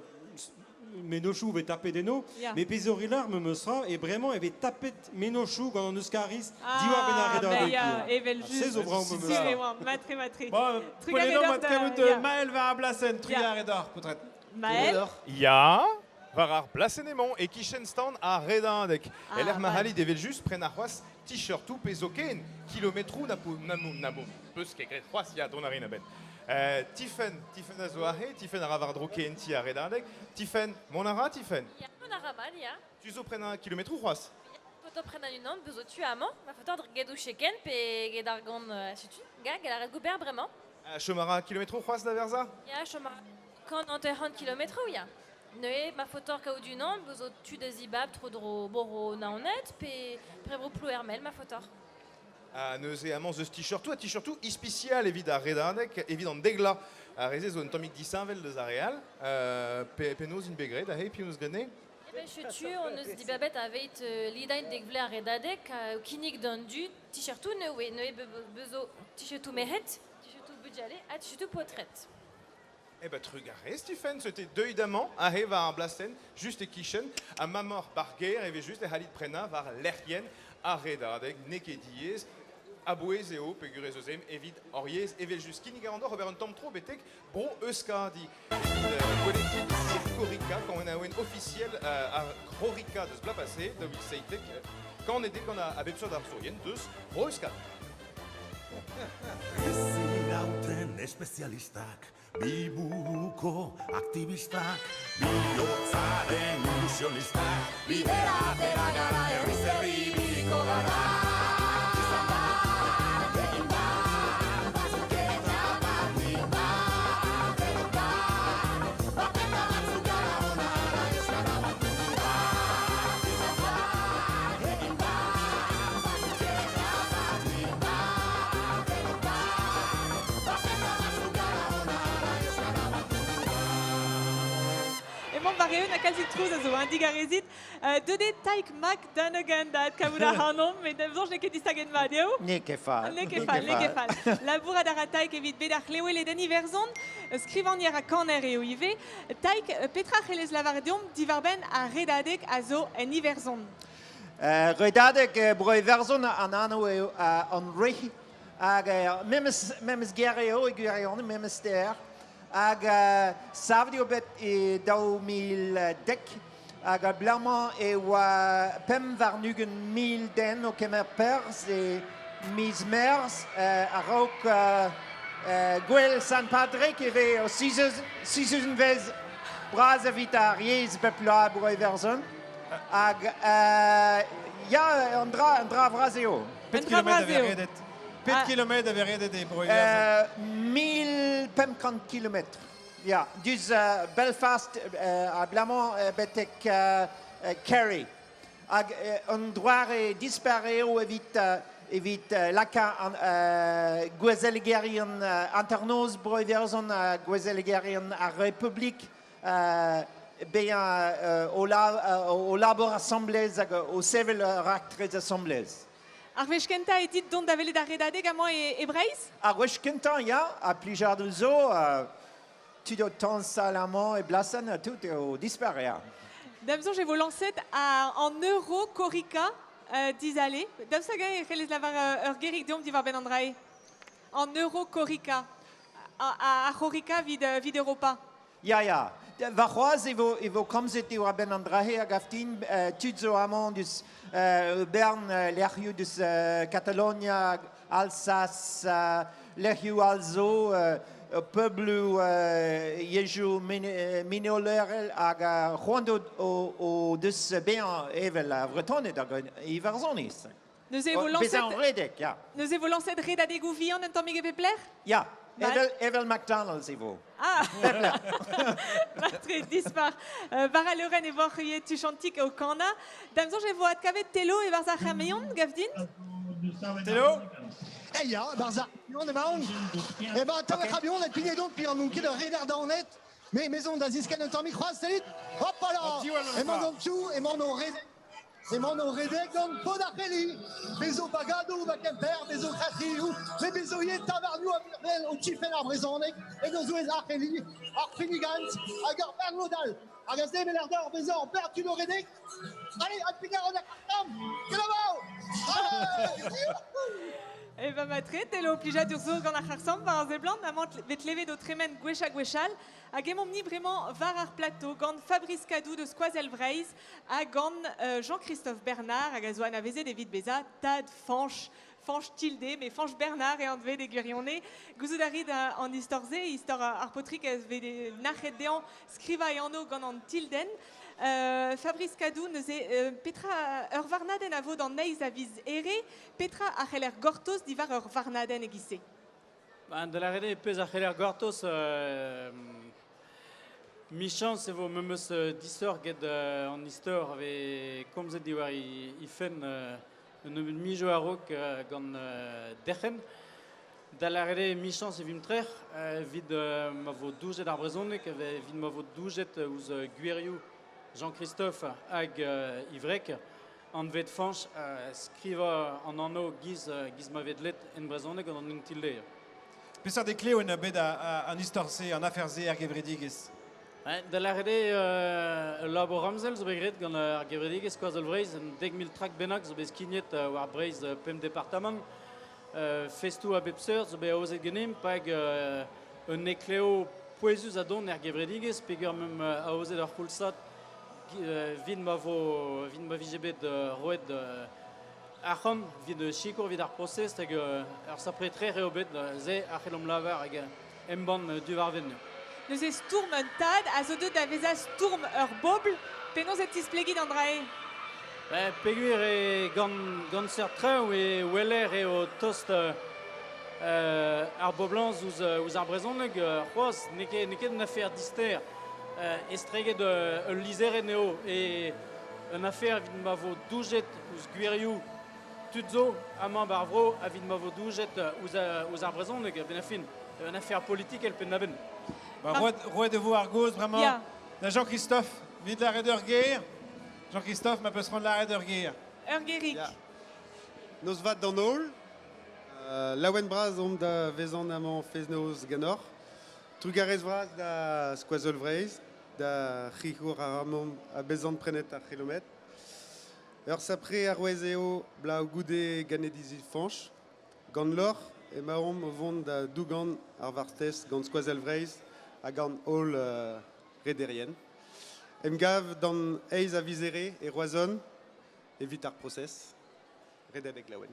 mennozhioù 'vez tapet eno. Met pezh memes tra, e bremañ e vez tapet mennozhioù gant an Euskariz diwar-benn ar redadeg. Ah, evel just. Se zo brav memes tra. Sur e oan, matre, matre. Bon, Trugarez deoc'h Maël war ar blasenn, trugarez deoc'h, paotred. Maël. Ya, war ar blasenn emañ, e-kichen stand ar Redadeg. Ah, E-lec'h ma c'hallit evel-just prenañ c'hoazh t-shirtoù pe zoken kilometroù na po na mo na mo peus ket graet c'hoazh ya dont a rin a-benn. Tifenn, Tifenn a zo aze, Tifenn a ra war-dro KNT ar Redadeg. Tifenn, mont a ra Tifenn? Ya, mont a ra mat, ya. Tu zo prenañ kilometroù c'hoazh? Foto prenañ unan, bezo tu amañ. Ma foto get cheken pe get ar gant setu. Ga, get ar gober bremañ. Chom a ra kilometroù c'hoazh da verzañ? Ya, chom a ra kant hanter-c'hant kilometroù, ya. Neuze, ma fotor kaout unan, bezo tu da zibab tro-dro Boro Naoned pe Prevro Ploermel, ma fotor. Ha neuze amañ 'z eus t-shirtoù ha t-shirtoù ispisial evit ar Redadeg, evit an deglañ. Ar re-se zo un tammig disheñvel deus ar re all. Penaos int bet graet aze, piv 'neus graet anezhe? Eh ben, setu hon eus dibabet aveit lidañ dek vloaz ar Redadeg, kinnig d'an dud t-shirtoù neuze, neuze bezo t-shirtoù merc'hed, t-shirtoù bugale ha t-shirtoù paotred. Eh ben trugarez Tifenn, c'était deuit amañ aze war ar blasenn, just e-kichen, ha ma moc'h ba'r gêr e vez just e c'hallit prenañ war lec'hienn ar Redadeg, n'eo ket diaes, a-bouez eo peogwir ez eus evit hor yezh evel-just. Kinnig a ran deoc'h ober un tamm tro betek Bro-Euskadi. Evit gwelet tud Sirkorika, kanaouenn ofisiel ar C'horrika deus bloaz pase, 2017, kanet eo gant a bep seurt arzourien deus Bro-Euskadi. Ezin espezialistak, bi buruko aktivistak, bihotzaren ilusionistak, bidera atera gara, herriz herri ibiliko gara. Izan bat, egin bat, bazuketa bat, nik bat, denok bat, bat eta batzuk gara ona, euskara batura. Emañ war-eeun ha kalzik trouz a zo, hein, digarezit. Deuet eo Taik Mac Dunagan da adkavout ac'hanomp, met da soñj n'eo ket distaget mat eo? N'eo ket fall. N'eo ket fall, n'eo ket fall. Labourat a ra Taik evit bet ar c'hleweled en Iwerzhon. Skrivagner ha kaner eo ivez. Taik, petra c'hellez lavaret deomp diwar-benn ar redadeg a zo en Iwerzhon? Redadeg Bro-Iwerzhon an anv eo an Rith hag memes, memes ger eo e gwirionez, memes ster. Hag savet eo bet e 2010 hag abalamour e oa 25 den o kemer perzh e miz Meurzh a-raok gouel Sant Padrig e vez o sizhunvezh bras evit ar yezh bep bloaz Bro-Iwerzhon. Hag ya, an dra, an dra vras eo. Pet kilometr a vez redet? Pet kilometr a vez redet e Bro-Iwerzhon? 1500 kilometr. Ya, diouzh Belfast abalamour betek Kerry. Hag un doare dispar eo evit evit lakaat an gouezelegerien hanternoz Bro-Iwerzhon ha gouezelegerien ar Republik bezañ o labour asambles hag o sevel ur raktres asambles. Ar wech kentañ eo dit dont da welet ar redadeg amañ e, e Breizh? Ar wech kentañ, ya, ha plijadur zo. Tud o tañsal amañ e Blasenn, tout eo dispar, ya. Da'm soñj e vo lañset an Euro Korrika dizale. Daoust hag-eñ e c'hellez lavar ur gerig deomp diwar-benn an dra-se? An Euro Korrika. Ar C'horrika evit Europa. Ya, ya. Warc'hoazh e vo, e vo komzet diwar-benn an dra-se a gav din. Tud zo amañ deus bern lec'hioù deus Katalonia, Alsas, lec'hioù all zo, pobloù yezhoù minolerel hag c'hoant o deus bezañ evel ar Vretoned hag Iwerzhoniz. Neuze e vo lañset... Bezañ redek, ya. Neuze e vo lañset redadegoù vihan un tammig e pep lec'h? Ya, evel, evel McDonald's e vo. Ah Matre, dispar. War al leurenn e voc'h ivez tuchantik o kanañ. Da'm soñj e vo adkavet Telo e-barzh ar c'hamion, gav din? Telo? Eh ya, barzh ar c'hamion emaon. Eh ben, tav ar c'hamion, et pignet on, puis on ket ur redar daonet. Mais maison da ziskenn un tammig c'hoazh, sellit. Hop là Emaon an dessous, emaon o redek. Emaon o redek gant paotr ar c'heli. Bezo bagadoù ba Kemper, bezo c'hac'hioù, met bezo ivez tavarnioù a virvel o tifenn ar brezhoneg, en o zouez ar c'heli, ar Finnegans hag ur bern lod all. Hag a sevel er dor bezañ ur bern tud o redek. Allez, adpigañ an arc'hant Kenavo! Allez! E va matre, tel plijadur zo gant ar c'harr-samm war ar seblant, amañ bet klevet o tremen gwech ha gwechall. Hag emaomp-ni bremañ war ar plateau gant Fabrice Cadou deus Skoazell Vreizh ha gant Jean-Christophe Bernard hag a zo anavezet evit bezañ tad Fañch. Fañch Tilde, met Fañch Bernard eo anvet e gwirionez. Gouzout a rit an istor-se, istor ar paotrig a vez nac'het dezhañ skrivañ e anv gant an tildenn. Fabrice Cadou, neuze, petra ur varnadenn a vo d'an eizh a viz Here, petra a c'heller gortoz diwar ur varnadenn e-giz-se? Ba, da lâret eo pezh a c'heller gortoz michañs e vo memes disoc'h get an istor a vez komzet diwar he fenn un nebeud mizoù a-raok gant derc'hen. Da lâret eo michañs e vimp trec'h evit ma vo doujet ar brezhoneg, evit ma vo doujet ouzh gwirioù Jean-Christophe hag Yvrec. Anvet Fañch, skrivañ an anv giz, giz ma vez dlet en brezhoneg gant an untilde. Peseurt ekleo en bet an istor-se, an afer-se er gevredigezh? Da lâret eo, ul labour ramzel zo bet graet gant ar gevredigezh Skoazell Vreizh, un 10 000 trak bennak zo bet skignet war Breizh pemp departamant. Festoù a bep seurt zo bet aozet ganimp hag un ekleo pouezus a dont er gevredigezh peogwir meump aozet ur c'houlzad Evit ma vo, evit ma vije bet roet arc'hant evit sikour evit ar prosez hag ur sapre trec'h eo bet se a c'hellomp lavar hag embann du war-wenn. Neuze stourm un tad a zo deuet da vezañ stourm ur bobl. Penaos e tisplegit an dra-se? Ben, peogwir eo gant, gant seurt traoù e weler eo tost ar boblañs ouzh, ouzh ar brezhoneg c'hoazh n'eo ket, n'eo ket un afer dister. Estreget ul lizherenn eo e un afer evit ma vo doujet ouzh gwirioù tud zo amañ 'ba ar vro evit ma vo doujet ouzh ar brezhoneg a-benn ar fin. Un afer politikel penn-da-benn. Ba, roet, roet e vo ar gaoz bremañ Ya. Da Jean-Christophe, vid la red ur ger. Jean-Christophe, ma peus c'hoant lâret ur ger. Ur gerig. Noz vat d'an holl. Laouen bras omp da vezan amañ feznoz ganeoc'h. Trugarez vras da Skoazell Vreizh, da c'hikour ar amañ a bezan prenet ar c'hilometr. Ur sapre arouez eo bloaz goude ganedizi Fañch. Gant lorc'h emaomp o vont da dougan ar vartez gant Skoazell Vreizh ha gant holl rederien. Emgav d'an eizh a viz Here e Roazhon evit ar prosez. Redadeg laouen.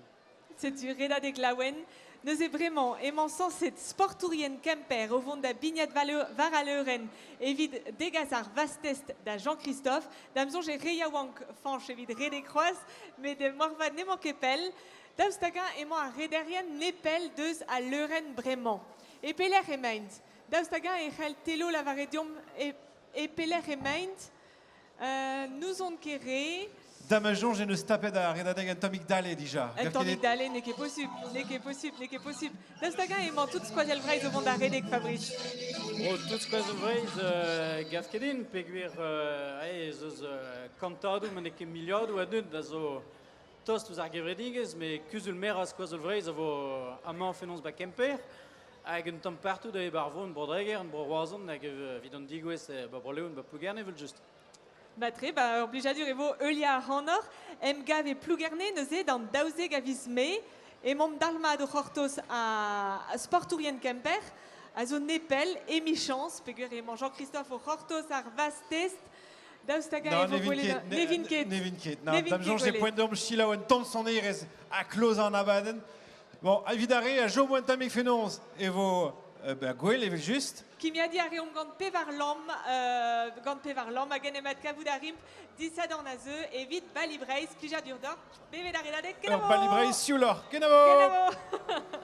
Setu Redadeg laouen. Neuze bremañ emañ sañset sportourien Kemper o vont da bignat war al leurenn evit degas ar vastest da Jean-Christophe. Da'm soñj eo re yaouank Fañch evit redek c'hoazh, met moarvat n'emañ ket pell. Daoust hag-eñ emañ ar rederien nepell deus al leurenn bremañ? E pelec'h emaint? Daoust hag-eñ e c'hell Telo lavaret deomp e, e pelec'h emaint? N'ouzon ket re. Da ma soñj en deus tapet ar redadeg un tammig dale dija. Un tammig dale, n'eo ket posupl, n'eo ket posupl, n'eo ket posupl. Daoust hag-eñ emañ tout Skoazell Vreizh o vont da redek, Fabrice? Oh, tout Skoazell Vreizh gav ket din, peogwir ez eus kantadoù, ma n'eo ket miliadoù a dud a zo tost ouzh ar gevredigezh, met kuzul-merañ Skoazell Vreizh a vo amañ fenoz ba Kemper. Hag un tamm partout eo 'ba ar vro, en Bro-Dreger, en Bro-Roazhon, hag evit an degouezh ba Bro-Leon, ba Plougerne evel-just. Matre, ba ur blijadur e vo heuliañ ac'hanoc'h. Emgav e Plougerne neuze d'an 12 a viz Mae. Emaomp dalc'hmat o c'hortoz a sportourien Kemper a zo nepell, emichañs, peogwir emañ Jean-Christophe o c'hortoz ar vazh-test. Daoust hag-eñ e vo gwelet... Ne vin ket. Ne vin ket. Na, da'm soñj e poent deomp selaou un tamm sonerezh ha klozañ an abadenn. Bon, evit ar re a chom un tammig fenoz e vo ben, gwell evel-just. Kimiadiñ a reomp gant pevar lamm, gant pevar lamm hag en em adkavout a rimp disadorn a zeu evit Bali Breizh. Plijadur deoc'h, bevet ar redadeg, kenavo! Ur Bali Breizh siouloc'h, kenavo! Kenavo!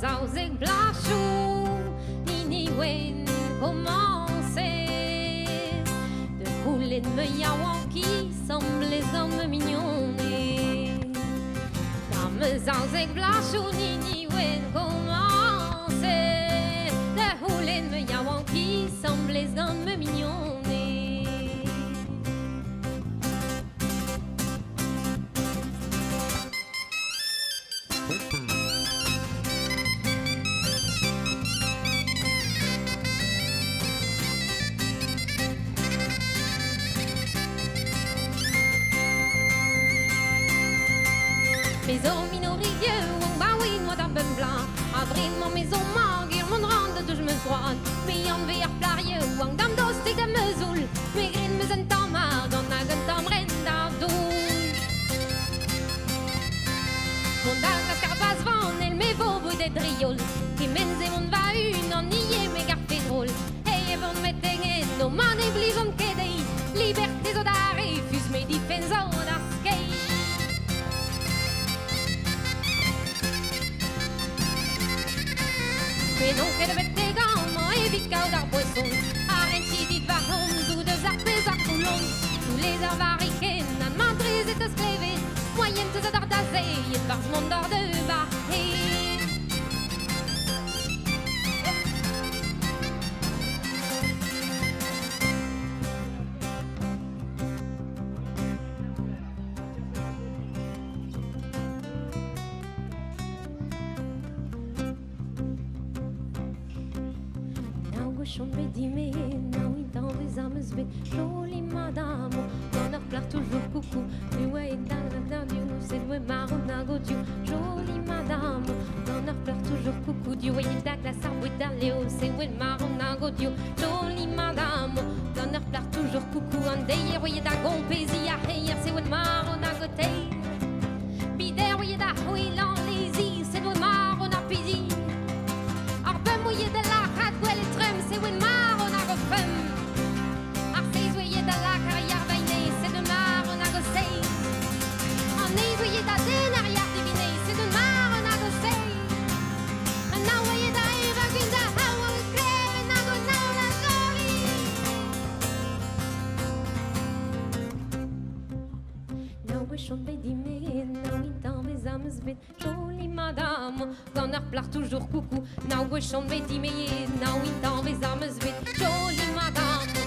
Zaouzek blachoù hini wenn komañset De c'houlenn ma yaouankiz semblez gant ma mignonez Da ma zaouzek blachoù hini wenn komañset Da c'houlenn ma yaouankiz semblez gant ma mignonez Me zo minorigeu on baoui noa d'ar bemp bla A bremañ me zo mager mont ran da deus meus droad Me anve ar plarieu an dam dostig da meuzoul Me grin meus un tamm argant hag un tamm ren da doul Mont da glask ar baz vanel me vo boudet driol Kement-se mont va-unan ivez me garfe drol Hey e vont meteng eno ma ne blijont ket dezhi Liberté zo da refuz me difenn zo da skeiñ Me n'on ket betek amañ evit kaout ar boeson Ha rentiñ dit va c'homzoù deus ar pezh a c'houlon Tous ar varrikenn ma drezet eus klevet Moaien teus d'ar da zeiet 'barzh mont d'ar de bar Nav gwech on bet dimezet, nav intañvez am eus bet Joli madame, gant ur plac'h toujours coucou Ne oa da div, sed oa marv nag o div Joli madame, gant ur plac'h toujours coucou Div oa da glas ar boued d'ar leo, se oa marv nag o div Joli madame, gant ur plac'h toujours coucou An deiz e roe da gompeziñ ar c'heier, se oa marv nag o teir Bider oa da c'hwelañ lezi, sed oa marv na pedi Ar bemp oa da lakaat gwelet trumm, se oa marv nag o femm Ar seizh oa da lakaat ar yar vaine, sed oa marv nag o seizh An eizh oa da den ar yar divine, sed oa marv nag o seizh An nav oa da gwechon bet dimeet, Nao intañvez am eus bet, Joli madame, gant ar plac'h toujours coucou, Nao gwechon bet dimeet, Nao intañvez am eus bet, Joli madame.